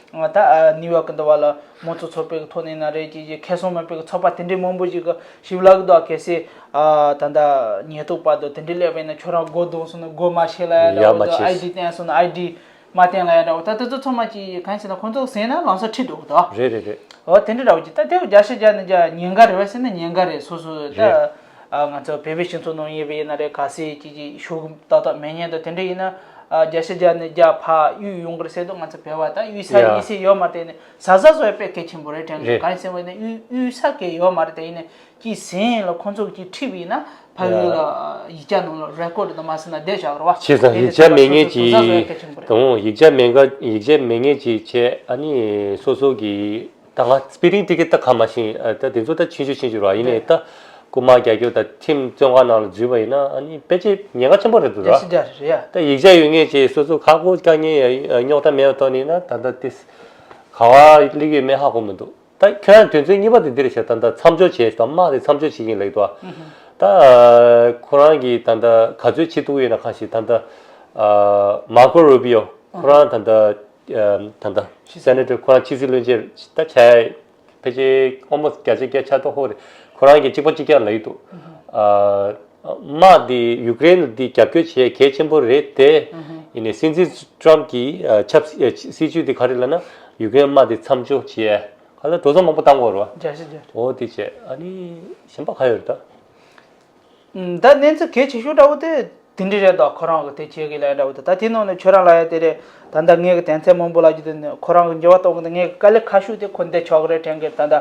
ང་ད་ནིའུ་ཡོག་གི་འདི་བ་ལ་མང་གཙོ་ཚོགས་པའི་ཐོག་ནས་ན་རེད། ཅིག་ཅིག་ཁེ་བཟང་མེད་པའི་ཚོགས་པ་དེ་འདྲའི་མང་པོ་ཞིག་གི་ཞིབ་ལག་གི་འདུག་གལ་སྲིད་ད་ལྟ་ཉེན་རྟོག་པ་འདུག་དེ་འདྲའི་སླེབས་པ་ཡིན་ན་ཁྱོད་རང་སྒོ་རྡུང་སོང་ན་སྒོ་མ་ཕྱེ་ལ་ཡ་འདྲ་བོ་འདུག་ཨའི་ཌི་བསྟན་སོང་ན་ཨའི་ཌི་མ་བསྟན་ལ་ཡ་འདྲ་བོ། ད་དེ་ཚོ་ཚང་མ་ཅིག་གང་ཟེར་ན་ཁོང་ཚོ་ཟིན་ན་ལམ་སང་ཁྲིད་འགྲོ་གི་འདུག་རེད་རེད་རེད། འོ་དེ་འདྲ་འདྲ་བོ་ཅིག་ད་དེ་བརྒྱ་ཆ་བརྒྱ་ནས་བརྒྱ་ཉེན་ཁ་རེད་བ་ཟེར་ན་ཉེན་ཁ་རེད། སོ་སོ་ད། ང་ཚོ་བོད་པའི་སྤྱི་ཚོགས་ནང་ཡིན་པ་ཡིན་ན་རེད། གལ་སྲིད་ཅིག་ཅིག་ཤོག་གུ་ཏག་ཏག་མེད་ཉན་དང་དེ་འདྲ་ཡིན་ན་བརྒྱ་ཆ་བརྒྱ་ནས་བརྒྱ་ཕར་གཡུག་ཡོང་གི་རེད་ཟེར་དུས་ང་ཚོ་བོད་པ་ད་གཡུག་ས་ཡ་གཡུག་ས་ཡོད་མ་རེད་དེ་ནས་ཟ་ཟ་བཟོ་ཡ་དཔེ་གལ་ཆེན་པོ་རེད་དྲན་གི་རེད། གང་ཡིན་ཟེར་བ་ཡིན་ན་གཡུག་གཡུག་ས་གལ་ཡོད་མ་རེད་དེ་ཡིན་ནས་ཅིག་ཟིན་ལ་ཁོང་ཚོ་གིས་ཁྲིད་པ་ཡིན་ན་ཕ་གི་ལ་ཡིག་ཆ་ནང་ལ་རེ་ཀོ་ཌི་དང་མ་ཟིན་ན་བསྡད་བཞག་གི་རེད་བ། བྱས་ཙང་ཡིག་ཆ་མེད་མཁན་གྱི་དང་ཡིག་ཆ་མེད་མཁན་ཡིག་ཆ་མེད་མཁན་གྱི་བྱས་ཨ་ནི་སོ་སོ་གི་ད་ང་སི་པི་ཌིང་ཊི་ཀེ་ཊི་ད་ག་མ་ཤེས། ད་དེ་ཚོ་ད་ཆུང་ཆུང་ཆུང་ཆུང་ར་ཡིན་ནའི་ད་རྐུ་མ་རྒྱག་རྒྱུ་ད་ཁྲིམས་བཙོན་ཁང་ནང་ལ་འཛུལ་བ་ཡིན་ན་ཨ་ནི་ཕལ་ཆེར་ཉེན་ཁ་ཆེན་པོ་རེད་འདུག་ར། ད་ཡིག་ཆ་ཡོད་ངེས་ཅེས་སོ་སོ་ཁག་པོ་དཀའ་ངལ་རྙོག་དྲ་མེད་པ་ཐོག་ནས་ན་ད་ལྟ་དེ་ག་བ་སླེབས་ཡོད་མེད་ཧ་གོ་མི་འདུག་ད་ཁྱོད་རང་དོན་ཚན་གཉིས་པ་དེ་འདི་རེད་ཤག་ད་ལྟ་མཚམས་འཇོག་བྱས་ཤག་དམག་དེ་མཚམས་འཇོག་བྱེད་ཀྱིན་ལེགས་འདུག་ད་ཁོ་རང་གིས་ད་ལྟ་ག་ཚོད་བྱེད་ཐུབ་ཡོད་ན་གང་ཞིག་ད་ལྟ་མར་ཀོ་རུ་པི་ཡོ་ཁོ་རང་ད་ལྟ། ད་ལྟ་སེ་ནེ་ཊར་ཁོ་རང་ཕྱི་སྲིད་བློན་ཆེན་ད་བྱས་ཕལ་ཆེར་ཨོ་མོ་སི་བརྒྱ་ཆ་བརྒྱ་ཆ་ཏོག་ཧོ་རེད། ཁོ་རང་གིས་གཅིག་པ་གཅིག་རྐྱང་ལབ་ཀྱི་འདུག་དམག་འདི་ཡུ་ཀེ་རེན་འདི་རྒྱབ་སྐྱོར་བྱེད་གལ་ཆེན་པོ་རེད་དེ། ཡིན་ནའི་སྲིད་འཛིན་ཊམ་གྱི་ཆབ་སྲིད་ཇུས་འདི་ག་རེ་ལབ་ན་ཡུ་ཀེ་རེན་དམག་འདི་མཚམས་འཇོག་བྱས་ག་ལ་འགྲོ་སོང་མང་པོ་བཏང་དགོས་རེད་བ། བརྒྱ་ཆ་བརྒྱ། འོ་དེ་བྱས་ཨ་ནི་གཞན་པ་ག་ཡོད་རེད་ད། ད་གནས་ཚུལ་གལ་ཆེ་ཤོས་འདྲ་བོ་དེ་དེ་འདྲ་རེད་དོ། ཁོ་རང་གི་དེ་བྱེད་གི་ལས་འདྲ་བོ་དེ་ད་དེ་ནང་ནས་ཁྱོད་རང་ལ་ཡ་དེ་རེད། ད་ལྟ་ངས་གི་དོན་ཚན་མང་པོ་ལ་ཡ་དེ་ནས་ཁོ་རང་གི་འགྱུར་བ་གཏོང་གི་འདུག་ངས་གི་དཀའ་ལས་ཁག་ཤོས་དེ་ཁོ་འདི་ཆོག་གི་རེད་དྲན་གི། ད་ལྟ་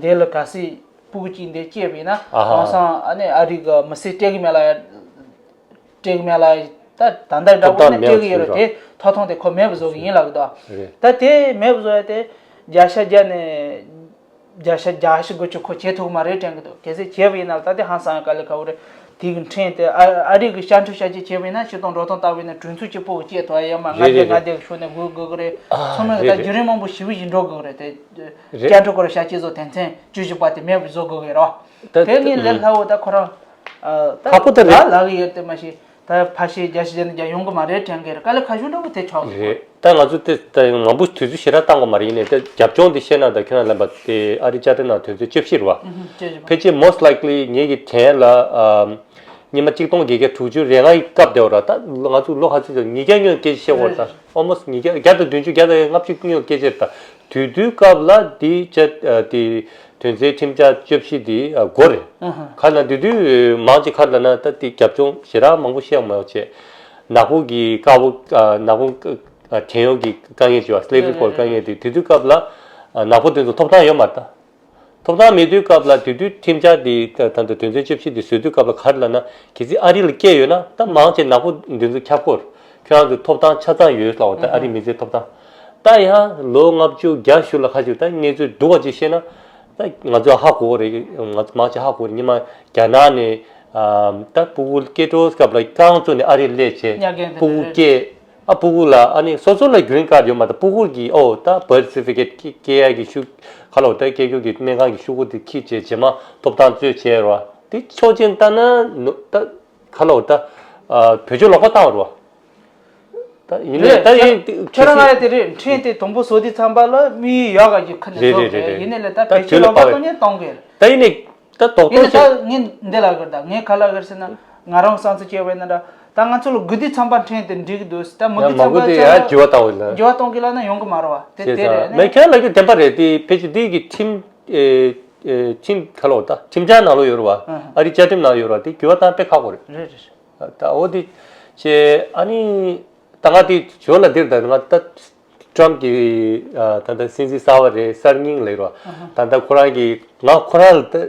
འདི་ལ་གལ་སྲིད་སྤུ་གུ་གཅིག་འདི་སྐྱེས་པ་ཡིན་ན་ཨ་ཧ། ཧང་སང་ཨ་ནི་ཨ་རི་གི་མི་སེར་སྤྲད་གི་མེད་ལ་ཡ། སྤྲད་གི་མེད་ལ་ཡ། ད་ད་ལྟ་འདྲ་པོ་ནི་སྤྲད་གི་ཡོད་རེད། དེ་ཐོབ་ཐང་དེ་ཁོ་མེད་པ་བཟོ་གི་ཡིན་ལབ་གི་འདུག་རེད། ད་དེ་མེད་པ་བཟོ་ཡ་དེ་བརྒྱ་ཆ་བརྒྱ་ནས། བརྒྱ་ཆ་བརྒྱ་ཞིག་དགུ་བཅུ་ཁོ་བྱེད་ཐུབ་མ་རེད་དྲན་གི་འདུག་གལ་སྲིད་བྱས་པ་ཡིན་ན་ད་དེ་ཧང་སང་དཀའ་ལས་ཁག་པོ་རེད། དེ་གི་ཕྲན་དེ་ཨ་ཨ་རི་གི་ཤ་འཕྲུལ་ཤ་སྐྱེས་བྱས་པ་ཡིན་ན་སྤྱི་དང་འགྲོ་སྟངས་ལྟ་བུ་ཡིན་ན་གྲོས་ཚུལ་གཅིག་པོ་གི་སྐྱེས་ཐུབ་ཡ་ཡོད་མ། ང་རེད་དེ་རེད་ང་རེད། དེ་གི་ཤུགས་ནས་དགོས་དགོས་གི་རེད། ཨ་ཚང་མས་རེད་ད་རེད། བརྒྱུད་རིམ་མང་པོ་ཞེ་པོ་ཞིག་འགྲོ་དགོས་གི་རེད་དེ། རེད། ཤ་འཕྲུལ་སྐོར་ཤ་སྐྱེས་བཟོ་དོན་ཚན་བཅུ་བཞི་པ་དེ་མེད་པ་བཟོ་དགོས་གི་རེད། ད་དེ་ངས་ལས་སླ་བོ་ད་ཁོ་རང་ཁག་པོ་ད་ད་རེད། ལ་གི་ཡོད་དེ་མ་གཞི། ད་ཕ་ཤེས་རྒྱ་ཤེས་བྱས་ན་རྒྱ་ཡོང་གི་མ་རེད་དྲན་གི་རེད། དཀའ་ལས་ཁག་ཤོས་འདྲ་པོ་དེ་ཆགས་ཀྱི་རེད། ད་ང་ཚོ་དེ་ད་མང་པོ་དུས་ཚོད་ཞེ་དྲག་བཏང་དགོས་མ་རེད། ཡིན་ནའི་ད་རྒྱབ་ལྗོངས་འདི་བཤད་ན་ད་ཁྱོད་རང་ལབ་པ་དེ་ཨ་རི་དཔྱ་ཁྲལ་ནང་དོན་ཚན་བཅུ་བཞི་རེད་བ། ཨུ་ཧུ། བཅུ་བཞི་པ། ཕལ་ཆེར་most likely ངེད་ཀྱི་དྲན་ལ་ཉི་མ་གཅིག་སྟོང་བརྒྱད་བརྒྱ་དྲུག་ཅུ་རེ་ལྔ་ཡི་སྐབས་དེ་བ་ར། ད་ང་ཚོ་ལོ་ག་ཚོད་ཉིས་བརྒྱ་སྔོན་སྐད་ཆ་བཤད་དགོས་རེད། ད་almost ཉིས་བརྒྱ་བརྒྱ་དང་བདུན་ཅུ་བརྒྱ་དང་ལྔ་བཅུ་སྔོན་སྐད་ཆ་རེད། ད་དུས་དུས་སྐབས་ལ་འདི་ཅ་དེ། དོན་ཚན་ཁྲིམས་འཆར་བཅུ་བཞི་འདི་ཨ་དགོས་རེད། ཨ་ཧ། ག་ལ་དེ་དུས་མང་ཆེ་ག་ལ་ན་ད་དེ་རྒྱབ་ལྗོངས་ཞེ་དྲག་མང་པོ་བཤད་མ་བྱས། ནག་པོ་གི་དཀར་པོ་ཨ་ནག་པོ་ཨ་བྲན་གཡོག་གི་དཀའ་ངལ་བྱས་པ་slavery court དཀའ་ངལ་དེ་དེ་དུས་སྐབས་ལ་ཨ་ནག་པོ་དེ་ཚོ་ཐོབ་ཐང་ཡོད་མ་རེད་ད། ཐོབ་ཐང་མེད་དུས་སྐབས་ལ་དེ་དུས་ཁྲིམས་འཆར་འདི་ད་ད་ལྟ་དོན་ཚན་བཅུ་བཞི་འདི་བཟོ་དུས་སྐབས་ལ་ག་རེ་ལབ་ན། གལ་སྲིད་ཨ་རི་ལ་སྐྱེས་ཡོད་ན་ད་མང་ཆེ་ནག་པོ་འདི་ཚོ་ཁྱབ་སྐོར་ཁྱོད་རང་ཚོ་ཐོབ་ཐང་ཆ་ཚང་ཡོད་ལབ་པ། ད་ཨ་རི་མི་སེར་ཐོབ་ཐང་། ད་ཡང་ལོ་ལྔ་བཅུ་བརྒྱ་ཞུ་ལ་ཁ་ཞུ་ད་གནས་ཚུལ་སྡུག་པ་ཅིག་བཤད་ན། ད་ང་ཚོ་ཧ་གོ་གི་རེད། ང་ཚོ་མང་ཆེ་ཧ་གོ་གི་རེད། སྔོན་མ་རྒྱ་ནག་ནས་ཨ་ད་སྤུ་གུ་སྐྱེ་འགྲོ་སྐབས་ལ་རྐང་བཙུགས་ནས་ཨ་རི་སླེབས་བྱས་མཉམ་རྒན་དེ་སྤུ་གུ་འདྲ་རེད། སྐྱེ། ཨ་སྤུ་གུ་ལ་ཨ་ནི་སོ་སོ་ལ་གི་རིན་ཁཌ་ཡོད་མ་རེད། སྤུ་གུ་གི་ཨོ་ད་བར་སེར་ཊི་ཕི་ཀེཊ་སྐྱེ་ཡ་གི་ཤུ་ག་ལོ་ད་སྐྱེ་རྒྱུ་གི་སྨན་ཁང་གི་ཤུ་གུ་དེ་ཁྱེར་བྱས་རྗེས་མ་ཐོབ་ཐང་རྩོད་བྱས་རོ། དེ་ཆོག་མཆན་བཏང་ན་ནོ་ད་ག་ལོ་ད་བེད་སྤྱོད་ལོག་པ་བཏང་བ་རོ། ད་ཡིན་ནའི་རེད། ད་ཁྱོད་ཡིན་ཁྱོད་རང་ང་ཡ་དེ་རེད། ཁྲིམས་དེ་དུམ་བུ་བཟོ་དུས་ཙམ་པ་ལ་དམིགས་ཡུལ་ཡག་ག་གི་ཁ་ནས་རེད་བཟོ་རེད་རེད་རེད། རེད། ཡིན་ནའི་ལ་ད་ད་བེད་སྤྱོད་ལོག་པ་གཏོང་མཁན་གཏོང་གི་རེད། ད་ཡིན་ནའི་ད་རྡོག་ཡིན་རྡོག་ནས་ད་བཤད། ངས་འདི་ལ་གི་ད་ངས་ག་ལ་གི་ཟེར་ན། ང་རང་བསམ་ཚུལ་བྱས་པ་ཡིན་ན་འདྲ། ད་ང་ཚོ་ལ་དགོས་དུས་ཙམ་པ་ཁྲིམས་དེ་འགྲིག་གི་འདུག་ད་མི་ཡང་དགོས་མ་དུས་དགོས་ཙམ་དེ་ཡང་པ་འགྱུར་བ་བཏང་བ་ལ། འགྱུར་བ་གཏོང་གི་ལ་ན་ཡོང་གི་མ་རེད་བ། དེ་བྱས་དེ་ཙང་རེད་མེད་ནས། ཁྱོད་ལ་གི་བདེན་པ་རེད། དེ་ཕལ་ཆེར་དེ་གི་ཁྲིམས་ཨེ་ཨེ་ཁྲིམས་ག་ལོ་ད་ཁྲིམས་འཆར་ནང་ལོགས་ཡོད་རེད་བ། ཨ་ཧ། ཨ་རི་བཅའ་ཁྲིམས་ནང་ཡོད་རེད་བ། དེ་འགྱུར་བ་བཏང་དཔེ་ཁག་པོ་རེད། རེད་རེད། ད་འོ་དེ་བྱས་ཨ་ནི་ད་ང་དེ་ཇོ་ལ་འདིར་ད་ང་ད་ཊྲམ་གྱི་ཨ་ད་ད་སྲིད་འཛིན་གསར་པ་རེད། གསར་རྙིང་ལབ་རོགས། ད་ད་ཁོ་རང་གི་ང་ཁོ་རང་ལ་ད་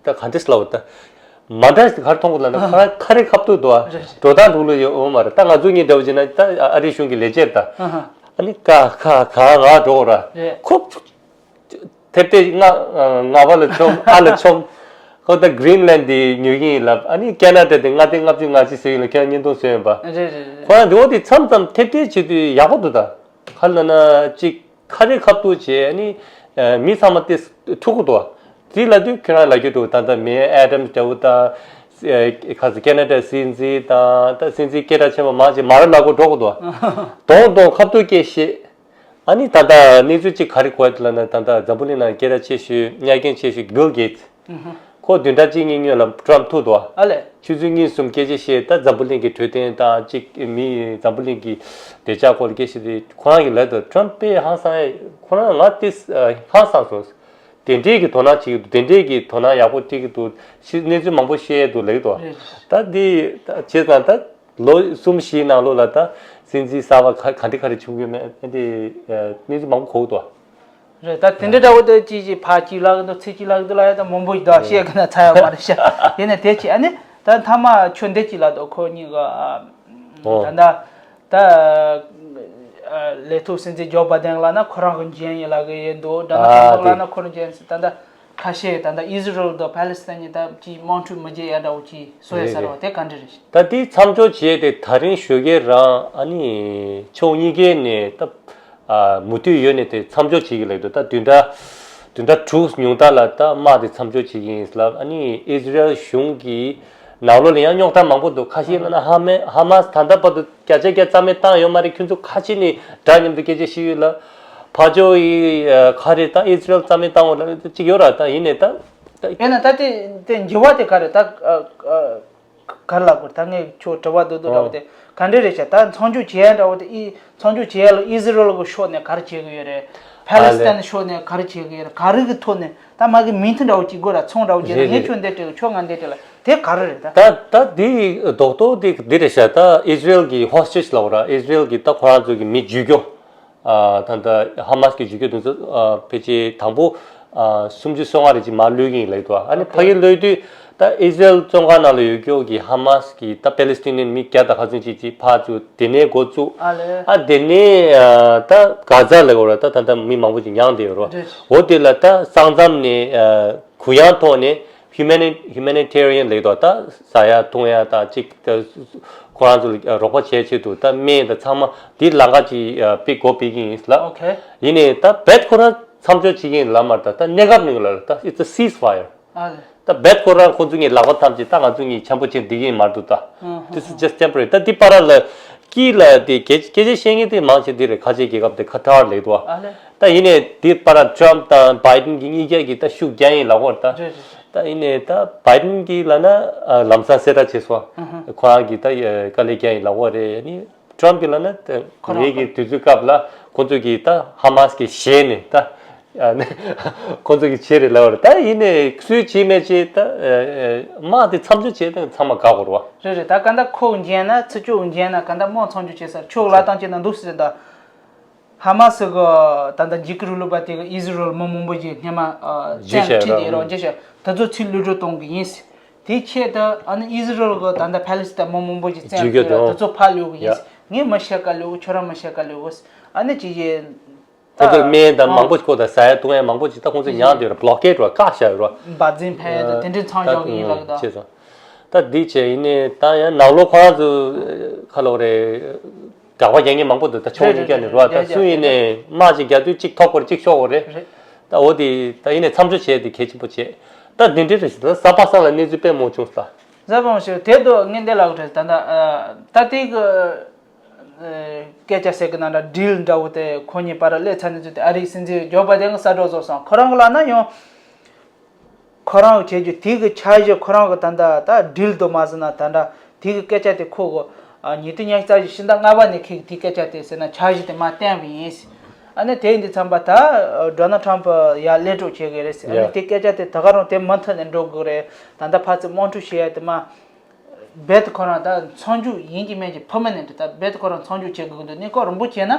ད་ག་འདྲས་ལབ་ད་མ་འདྲ་ཞིག་ག་རེ་མཐོང་གི་ལབ་ན། ཁོ་རང་ཁ་རི་ཁ་ཐུག་འདུག་ཨ། རེད། འགྲོ་སྟངས་འགྲོ་ལུགས་ཡོད་འོ་མ་རེད། ད་ང་ཚོ་གཉིས་འདྲ་བོ་བྱས་ན་ད་ཨ་རི་གཞུང་གི་ལས་བྱེད་ད་ཨ་ནི་ཀ་ཁ་ག་ང་འགྲོ་ར། རེད། ཁོ་ཐེབས་ཐེབས་ང་ང་པ་ལ་ཆོམ་ཨ་ལ་ཆོམ། ཁོ་ད་གྷི་རིན་ལན་ཌི་ཉོ་གི་ཡིན་ལབ། ཨ་ནི་ཁེ་ན་ཌ་དེ་ལྔ་སྟེང་ལྔ་བཅུ་ང་གཅིག་ཟེར་ཡིན་ལ་ཁྱེད་རང་བརྙན་ཐུང་བཟོས་ཡིན་པ། རེད་རེད་རེད། ཁོ་རང་དེ་འོ་དེ་མཚམས་མཚམས་ཐེབས་ཐེབས་བྱེད་དུས་ཡག་པོ་འདུག་ད་ག་ལ་ན་གཅིག་ཁ་རི་ཁ་ཐུག་བྱས། ཨ་ནི་མི་ཚང་མ་དེ་ཐུག་གི་འདུག་དེ་ལ་དུས་ཁྱེད་རང་ལ་རྒྱུ་འདུག་ད་ལྟ་མེ་ཨེ་ཌམ་འདྲ་བོ་ད་ཁ་ས་ཁེ་ན་ཌ་སྲིད་འཛིན་དང་ད་སྲིད་འཛིན་སྐད་གྲགས་ཆེན་པོ་མང་ཆེ་མར་ལག་གོ་འགྲོ་གི་འདུག་གདོང་གདོང་ཁ་ཐུག་སྐད་བཤད། ཨ་ནི་ད་ལྟ་གནས་ཚུལ་གཅིག་ག་རེ་གོ་ཡ་འདུག་ལབ་ན། ད་ལྟ་འཛམ་བུ་གླིང་ནང་སྐད་གྲགས་ཆེ་ཤོས་གཉའ་རྒན་ཆེ་ཤོས་བྷིལ་གེ་ཊི། ཁོ་བདུན་ཕྲག་གཅིག་གཉིས་སྔོན་ལ་ཊྲམ་ཐུག་འདུག་ཨ་ལས། ཆུ་ཚོད་གཉིས་གསུམ་སྐད་ཆ་བཤད། ད་འཛམ་བུ་གླིང་གི་འཕྲོད་བསྟེན་དང་གཅིག་མི་འཛམ་བུ་གླིང་གི་བདེ་འཇགས་སྐོར་ལ་སྐད་ཆ་དེ་ཁོ་རང་གིས་ལབ་འདུག་ཊྲམ་དཔེ་ཧང་སང་ཡ། ཁོ་རང་ང་དེ་ཧང་སང་སོང་། དེ་འདྲའི་གི་དོ་སྣང་བྱེད་ཀྱི་འདུག་དེ་འདྲའི་གི་དོ་སྣང་ཡག་པོ་སྤྲད་ཀྱི་འདུག་ཤི་གནས་ཚུལ་མང་པོ་བཤད་འདུག་ལབ་ཀྱི་འདུག་རེད། ད་འདི་ད་བྱས་ཙང་ད། ལོ་གསུམ་བཞིའི་ནང་ལོགས་ལ་ད་སྲིད་འཛིན་གསར་པ་ག་ག་འདྲ་ག་རེ་བྱུང་ཡོད་མེད་དེ་གནས་ཚུལ་མང་པོ་གོ་གི་འདུག་རེད། ད་དེ་འདྲ་འདྲ་བོ་དེ་ཅིག་ཅིག་ཕར་གཅིག་ལབ་ཀྱི་འདུག་ཚིག་གཅིག་ལབ་ཀྱི་འདུག་ལབ་ཡ་ད་མང་པོ་ཞིག་འདུག་བཤད་གི་ན་ཚར་ཡོད་མ་རེད་ཤག་ཡིན་ནའི་དེ་ཅིག་ཨ་ནི་ད་མཐའ་མ་ཁྱོད་འདི་ཅིག་ལབ་འདུག་ཁོ་གཉིས་ཀ་ཨ་ད་ད་ད་ལས་ཐོག་སྲིད་འཛིན་ཇོ་བྷ་དན་ལབ་ན་ཁོ་རང་གི་འཇོན་ཡིན་ལབ་གི་ཡིན་འདུག་ད་ན་ཨ་ཁོ་རང་ལབ་ན་ཁོ་རང་འཇོན་ཟེར། ད་ད་ཁ་ཤས་ད་ལྟ་ཨི་ཟི་རེལ་དང་ཕ་ལི་སི་ཐན་གཉིས་ད་ཅིག་དམག་འཁྲུག་མི་བྱེད་ཡ་འདྲ་བོ་ཅིག་བཟོ་ཡ་ཟེར་བ་དེ་ག་འདྲ་རེད། ད་དེ་མཚམས་འཇོག་བྱས་ཏེ་ད་རིང་ཞོགས་ཀས་རང་ཨ་ནི་ཕྱོགས་གཉིས་ཀའི་ནས་ད་མུ་མཐུད་ཡོད་ནས་དེ་མཚམས་འཇོག་བྱེད་ཀྱི་ལབ་འདུག་ད་བདུན་ཕྲག་བདུན་ཕྲག་དྲུག་ཉུང་མཐའ་ལ་ད་དམག་དེ་མཚམས་འཇོག་བྱེད་ཀྱི་ཡིན་ལབ། ཨ་ནི་ཨི་ཟི་རེལ་གཞུང་གིས་ནང་ལོགས་ལ་ཡང་རྙོག་དྲ་མང་པོ་འདུག་ཁ་ཤས་ལ་ན་ཧ་མ་ཧ་མ་སི་ད་ལྟ་བར་དུ་བརྒྱ་ཆ་བརྒྱ་རྩ་མེད་བཏང་ཡོད་མ་རེད། ཁྱོད་ཚོ་ཁ་ཕྱེ་ནས་དགྲ་མཉམ་དུ་སྐད་ཆ་བཤད་ཡོད་ལ། ཕར་ཕྱོགས་ཡི་ཨ་ག་རེ་ད་ཨི་ཟི་རེལ་རྩ་མེད་བཏང་བ་ལ་ཅིག་ཡོད་ར། ད་ཡིན་ནའི་ད་ད་ཡིན་ན་ད་དེ་དེ་འགྱུར་བ་དེ་ག་རེ་ད་ཨ་ཨ་ག་རེ་ལབ་དགོས་རེད། ད་ངས་ཁྱོད་དྲི་བ་འདུག་འདུག་འདྲ་བོ་དེ་ག་འདྲ་རེད་ཤག་ད་མཚམས་འཇོག་བྱེད་ཡ་འདྲ་བོ་དེ་ཨི་མཚམས་འཇོག་བྱེད་ཡ་ལ་ཨི་ཟི་རེལ་གི་ཕྱོགས་ནས་ག་རེ་བྱེད་གི་ཡོད་རེད། ཕ་ལི་སི་ཐན་ཕྱོགས་ནས་ག་རེ་བྱེད་གི་ཡོད་རེད། ག་རེ་གི་ཐོག་ནས་ད་མ་གི་མི་མཐུན་འདྲ་བོ་ཅིག་དགོས་ར། ཚོང་འདྲ་བོ་བྱེད་ར། རེད་ངས་རེད། ཁྱོད་འདི་སྤྲད་གི་ཁྱོད་ང་འདི་སྤྲད་ལ་དེ་ག་རེ་རེད་ད། ད་ད་འདི་རྡོག་རྡོག་འདི་འདི་རེད་ཤག་ད་ཨི་ཟི་རེལ་གི་ཧོ་སི་ཊེཇ་ལབ་དགོས་ར། ཨི་ཟི་རེལ་གི་ད་ཁོ་རང་ཚོ་གི་མི་བརྒྱུད་སྐྱོ། ཨ་ད་ལྟ་ཧ་མ་སི་གི་བརྒྱུད་སྐྱོ་དེ་ཚོ་ཨ་ཕལ་ཆེར་དང་པོ་ཨ་སུམ་ཅུ་སོ་ལྔ་རེ་ཅིག་མར་གློད་ཀྱི་ཡིན་ལབ་འདུག་ཨ་ནི་ཕ་གིར་གློད་དུས་ད་ཨི་ཟི་རེལ་བཙོན་ཁང་ནང་ལ་ཡོད་སྐྱོ་གི་ཧ་མ་སི་གི་ད་པེ་ལི་སི་ཐི་ནི་མི་བརྒྱ་དང་ཁ་ཚོན་ཅིག་ཅིག་ཕར་ཚུར་དེ་ནས་འགོ་བཙུགས། ཨ་ལེ། ཨ་དེ་ནས་ཨ་ད་གྷ་ཛ་ལབ་དགོས་ར། ད་ད་ལྟ་མི་མང་པོ་ཅིག་མྱངས་བསྡད་ཡོད་རོ། རེད། འོ་དེ་ལ་ད་ས་མཚམས་ནས་ཨ་གུ་ཡངས་ཐོག་ནས་ཧིའུ་མེ་ནི་ཧིའུ་མེ་ནི་ཊེ་རི་ཡན་ལབ་འདུག་ད་ཟ་ཡ་འཐུང་ཡ་དང་གཅིག་ད་ཁོ་རང་ཚོ་ལ་རོགས་པ་བྱེད་ཆེད་དུ་ད་སྨན་དང་ཚང་མ་དེ་ལམ་ཁ་ཅིག་ཨ་ཕུད་དགོས་ཕུད་ཀྱི་ཡིན་ལབ། ཨོ་ཁེ། ཡིན་ནའི་ད་རྦད་ཁོ་རང་མཚམས་འཇོག་བྱེད་ཀྱི་ཡིན་ལབ་མ་རེད། ད་ད་གནས་སྐབས་ནང་ལ་ད་it's a ceasefire། ཨ་ལེ། ད་རྦད་ཁོ་རང་ཁོ་ཚོ་གཉིས་ལག་པ་འཐམས་བྱས་ད་ང་ཚོ་གཉིས་འཆམ་པོ་བྱེད་བསྡད་ཀྱི་ཡིན་མ་རེད་འདུག་ད་ཨ་ཧ། This is just temporary། ད་འདི་བར་ལ་དཀྱིལ་ལ་དེ་སྐད་སྐད་ཆ་བཤད་མཁན་དེ་མང་ཆེ་འདི་རེད། ཁ་ཆེ་རྒྱལ་ཁབ་དེ་ཁ་ཐར་ལབ་འདུག་ཨ་ལེ། ད་ཡིན་ནའི་འདི་བར་ལ་ཊྲམ་དང་བྷའི་ཌེན་གྱི་གཉིས་ཀ་གིས་ད་ཤུགས་རྒྱག་ཡིན་ལབ་ཀྱི་ཡོད་རེད་ད། རེད་རེད། ད་ཡིན་ནའི་ད་བྷའི་ཌེན་གྱིས་ལབ་ན་ཨ་ལམ་སང་གསལ་བསྒྲགས་བྱས་སོང་། ཨ་ཧ། ཁོ་རང་གིས་ད་ཨ་དཀའ་ལས་རྒྱག་ཡིན་ལབ་ཀྱི་ཡོད་རེད། ཨ་ནི་ཊྲམ་གྱིས་ལབ་ན་ད་ཁོ་རང་ངེད་ཀྱི་དུས་ཚོད་སྐབས་ལ་ཁོ་ཚོ་གིས་ད་ཧ་མ་སི་གི་ཞལ་ནས་ད་ཨ་ནི་ཁོ་ཚོ་གིས་བྱས་རེད་ལབ་ཀྱི་ཡོད་རེད། ད་ཡིན་ནའི་སུས་བྱས་མེད་བྱས་ད་ཨ་དམག་དེ་མཚམས་འཇོག་བྱས་ད་ཚང་མ་དགའ་དགོས་རེད་བ། རེད་རེད། ད་ག་འདྲ་ཁོ་འཇོན་ན་ཚིག་སྐྱོ་འཇོན་ན་ག་འདྲ་དམག་མཚམས་འཇོག་བྱས་ཚར་ཕྱོགས་ལ་བཏང་བྱས་ན་འདུག་ཟེར་ད། ཧ་མ་སི་གི་ད་ལྟ་འཇིགས་སྐུལ་རིང་ལུགས་པ་དེ་གི་ཨི་ཟི་རལ་མི་མང་པོ་ཞིག་སྔོན་མ་ཨ་བཙན་ཁྲིད་དེ་རོགས་རྒྱུ་ཞིག་དེ་ཚོ་ཚུར་གློད་གྲོལ་གཏོང་གི་ཡིན། དེའི་ཆེད་དུ་ཨ་ནི་ཨི་ཟི་རལ་གི་ད་ལྟ་ཕ་ལེ་སི་ཐན་མི་མང་པོ་ཞིག་བཙན་ཁྲིད་རོགས་དེ་ཚོ་ཕར་གློད་གི་ཡིན། ངས་མི་ཤི་ཀ་གློད་གི། ཁྱོད་རང་མི་ཤི་ཀ་གློད་གི། ཨ་ནི་ཅི་ཞིག་ཁོ་ཚོས་སྨན་དང་མང་པོ་ཞིག་ཁོ་དང་ཟ་ཡ་བཏུང་ཡ་མང་པོ་ཅིག་ད་ཁོང་ཚོས་ཉར་འདུག་ར། བློ་ཀེ་ཌི་ར་བཀག་བཞག་ཡོད་ར། འབག་འཛིང་ཕན་ཡ་དང་དེ་འདྲའི་མཚམས་འཇོག་གི་ཡིན་ལབ་ཀྱི་འདུག་ད་འདི་བྱས་ཡིན་ནའི་ད་ཡང་ནང་ལོགས་ཁོ་རང་ཚོ་ཁ་ལོ་རེད། དགག་པ་རྒྱག་མཁན་མང་པོ་འདུག་ད་ཕྱོགས་གཉིས་ཀ་ནས་ར། ད་སུ་ཡིན་ནའི་དམག་ཅིག་རྒྱག་དུས་གཅིག་ཐོག་པར་གཅིག་ཤོར་བ་རེད། ད་འོ་དེ་ད་ཡིན་ནའི་མཚམས་འཇོག་བྱས་དེ་གལ་ཆེན་པོ་བྱས། ད་འདི་འདྲའི་རེད་ཞིག་ད་གཟའ་པ་སངས་ལ་གནས་ཚུལ་དཔེ་མང་བྱུང་ས། གཟའ་པ་སངས་དེ་དུ་ངན་འདས་ལགས་རེད། ད་ད་ད་དེ་གི་སྐད་ཆ་ཟེར་གི་ན་འདྲ་ཌིལ་འདྲ་བོ་དེ་ཁོ་གཉིས་བར་ལ་སླེབས་ཚར་ནས་ཚུལ་དེ་ཨ་རིའི་སྲིད་འཛིན་ཇོ་བྷ་དན་གྱི་གསལ་བསྒྲགས་བཟོ་སོང་། ཁོ་རང་གི་ལབ་ན་ཡང་ཁོ་རང་གི་བྱེད་རྒྱུ་དེ་གི་འཆར་གཞི་ཁོ་རང་གི་ད་ལྟ་ད་ཌིལ་དུ་མ་ཟིན་ན་ད་འདྲ་དེ་གི་སྐད་ཆ་དེ་ཁོ་གི་ཉིས་སྟོང་ཉི་ཤུ་རྩ་བཞི་ཕྱི་ཟླ་ལྔ་པ་ནས་ཁོས་དེ་སྐད་ཆ་དེ་ཟེར་ན་འཆར་གཞི་དེ་མར་བཏོན་པ་ཡིན། ཨ་ནི་དེ་འདི་ཚང་པ་ད་ཌོ་ནལ་ཊམ་པ་ཡར་གློད་གྲོལ་བྱེད་གི་རེད། ཨ་ནི་དེ་སྐད་ཆ་དེ་ད་ག་རང་དེ་མུ་མཐུད་ནས་འགྲོ་གི་རེད། ད་ལྟ་ཕར་ཚུར་དམག་འཁྲུག་བྱེད་ཡ་དེ་མ། རྦད་དེ་ཁོ་རང་ད་མཚམས་འཇོག་ཡིན་གྱི་མིན་གྱི་ཕུ་མ་ནས་འདི་ད་རྦད་དེ་ཁོ་རང་མཚམས་འཇོག་བྱེད་དགོས་ཀྱི་འདུག་གནས་སྐབས་རིང་པོ་བྱས་ན་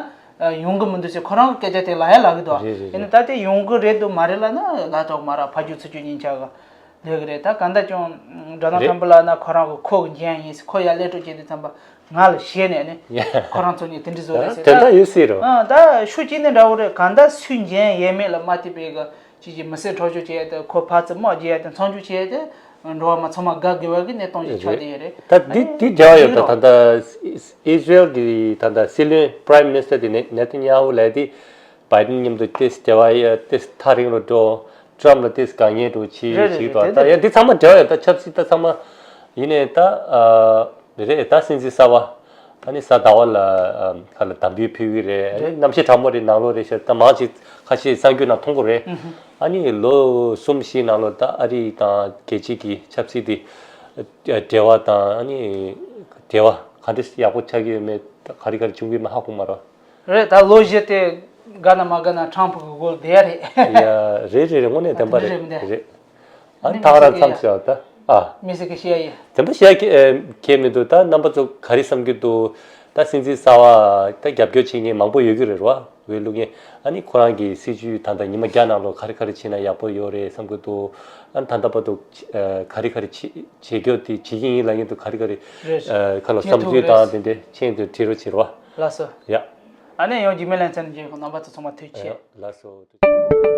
ཡོང་གི་མི་འདུག་ཟེར་ཁོ་རང་གི་སྐད་ཆ་དེ་ལབ་ཡ་ལབ་གི་འདུག་རེད་རེད་ཡིན་ན་རེད། ད་དེ་ཡོང་གི་རེད་འདུག་མ་རེད་ལབ་ན་ལབ་ཐུབ་མ་རེད། ཕ་རྒྱུད་ཚུར་རྒྱུད་གཉིས་ཆ་གི་ལས་གི་རེད། ད་གང་ལྟར་ཀྱང་ཌོ་ནལ་རེད། ཊམ་པ་ལབ་ན་ཁོ་རང་གི་ཁོ་གི་འགན་ཡིན་ཟེར། ཁོ་ཡར་གློད་གྲོལ་བྱས་དུས་ཙམ་པ་ང་ལ་ཞེད་ནས་ནི་ཡ། ཁོ་རང་ཚོ་གཉིས་དེ་འདྲ་བཟོ་རེད་ཟེར། དེ་ད་འདྲ་ཡོད་སྲིད་རོ། ཨ་ད་ཤུགས་གཅིག་ནས་འདྲ་བོ་རེད། གང་ལྟར་སུའི་འགན་ཡོད་མེད་ལ་མ་ལྟོས་པའི་གི་ཅིག་ཅིག་མི་སེར་འཕྲོག་བཅོམ་བྱས་ཏེ་ཁོ་ཕར་ཚུར་དམག་རྒྱག་ཡ་དེ་མཚམས་འཇོག་བྱས་ཏེ་འགྲོ་བ་མི་ཚང་མ་དགའ་དགོས་པ་གི་གནས་སྟངས་ཅིག་ཆགས་བསྡད་ཡོད་རེད། ད་འདི་འདི་འབྲེལ་བ་ཡོད། ད་ད་ལྟ་ཨི་ཟི་རེལ་གི་ད་ལྟ་སྲིད་བློན་པ་རེམ་མི་ནི་སི་ཊར་དེ་ནེ་ཐན་ཡ་ཧུ་ལབ་དེ་བྷའི་ཌེན་མཉམ་དུ་ཏིས་འབྲེལ་བ་ཡ་ཏིས་ཐག་རིང་རུ་འགྲོ། ཊམ་པ་ལ་ཏིས་དཀའ་ངལ་འགྲོ་ཅི་རེད་རེད་ཞིག་རེད། ད་དེ་ད་ཡ་འདི་འདི་ཚང་མ་འབྲེལ་བ་ཡོད། ད་ཆབ་སྲིད་ད་ཚང་མ་ཡིན་ནའི་ད་ཨ་རེད། ད་སྲིད་འཛིན་གསར་བ་ཨ་ནི་གཟའ་ཟླ་བ་ལ་ཨ་ཁ་ལ་དམ་འབུལ་ཕུལ་གི་རེད། ཨ་ནི་རེད། གནམ་གཤིས་གྲང་མོ་རེད། ནང་ལོགས་རེད་ཤག་ད་མང་ཆེ་ཁ་ཤས་གསར་འགྱུར་ནང་མཐོང་གི་རེད། ཨ་ནི་ལོ་གསུམ་བཞི་ནང་ལོགས་ད་ཨ་རི་དང་རྒྱལ་སྤྱི་གི་ཆབ་སྲིད་དེ་འབྲེལ་བ་དང་ཨ་ནི་འབྲེལ་བ་ག་འདྲ་ཡག་པོ་ཆགས་ཀྱི་ཡོད་མེད། ག་རེ་ག་རེ་བྱུང་གི་མེད་ཧ་གོ་མ་རེད། རེད། ད་ལོ་བཞི་དེ་དགའ་ན་མ་དགའ་ན་ཊམ་པ་གི་མགོ་ལ་བསྡད་ཡ་རེད། ཡ་རེད་རེད་རེད། དངོས་གནས་བདེན་པ་རེད། རེད་མི་འདུག་རེད། ཨ་ནི་ཐག་རང་མི་ཟེར་མཚམས་གི་ཡ་བཞག་ད་ཨ། མི་ཟེར་གི་བཤད་ཡ་ཡིན། བདེན་པ་བཤད་ཀྱི་ཨེ་ཁྱད་མི་འདུག་ད་རྣམ་པ་ཚོ་ག་རེ་བསམ་གྱི་འདུག་ད་སྲིད་འཛིན་གསར་བ་ད་རྒྱབ་སྐྱོར་བྱེད་མཁན་མང་པོ་ཡོད་ཀྱི་རེད་བ། འོས་བླུག་མཁན་ཨ་ནི་ཁོ་རང་གི་སྲིད་ཇུས་ད་ལྟ་ཉི་མ་བརྒྱ་ནང་ལོགས་ག་རེ་ག་རེ་བྱས་ན་ཡག་པོ་ཡོད་རེད་བསམ་གྱི་འདུག་ཨ་ནི་ད་ལྟ་བར་དུ་ཨ་ག་རེ་ག་རེ་བྱེད་བྱེད་རྒྱུ་དེ་བྱེད་ཀྱི་ཡིན་ལབ་མཁན་འདུག་ག་རེ་ག་རེ་རེད། ཨ་ཁ་ལ་བྱེད་བསམ་ཐུབ་ཚུལ་རེད། དང་དེ་འདྲའི་མཆན་དེ་བྲིས་རོགས་བྱེད་རོགས། ལགས་སོ། ཡ། ཨ་ནི་ཡང་རྗེས་མའི་ལེ་ཚན་མཇལ་ཡོང་། རྣམ་པ་ཚོ་ཚང་མ་ཐུགས་རྗེ་ཆེ། ཡ་ལགས་སོ།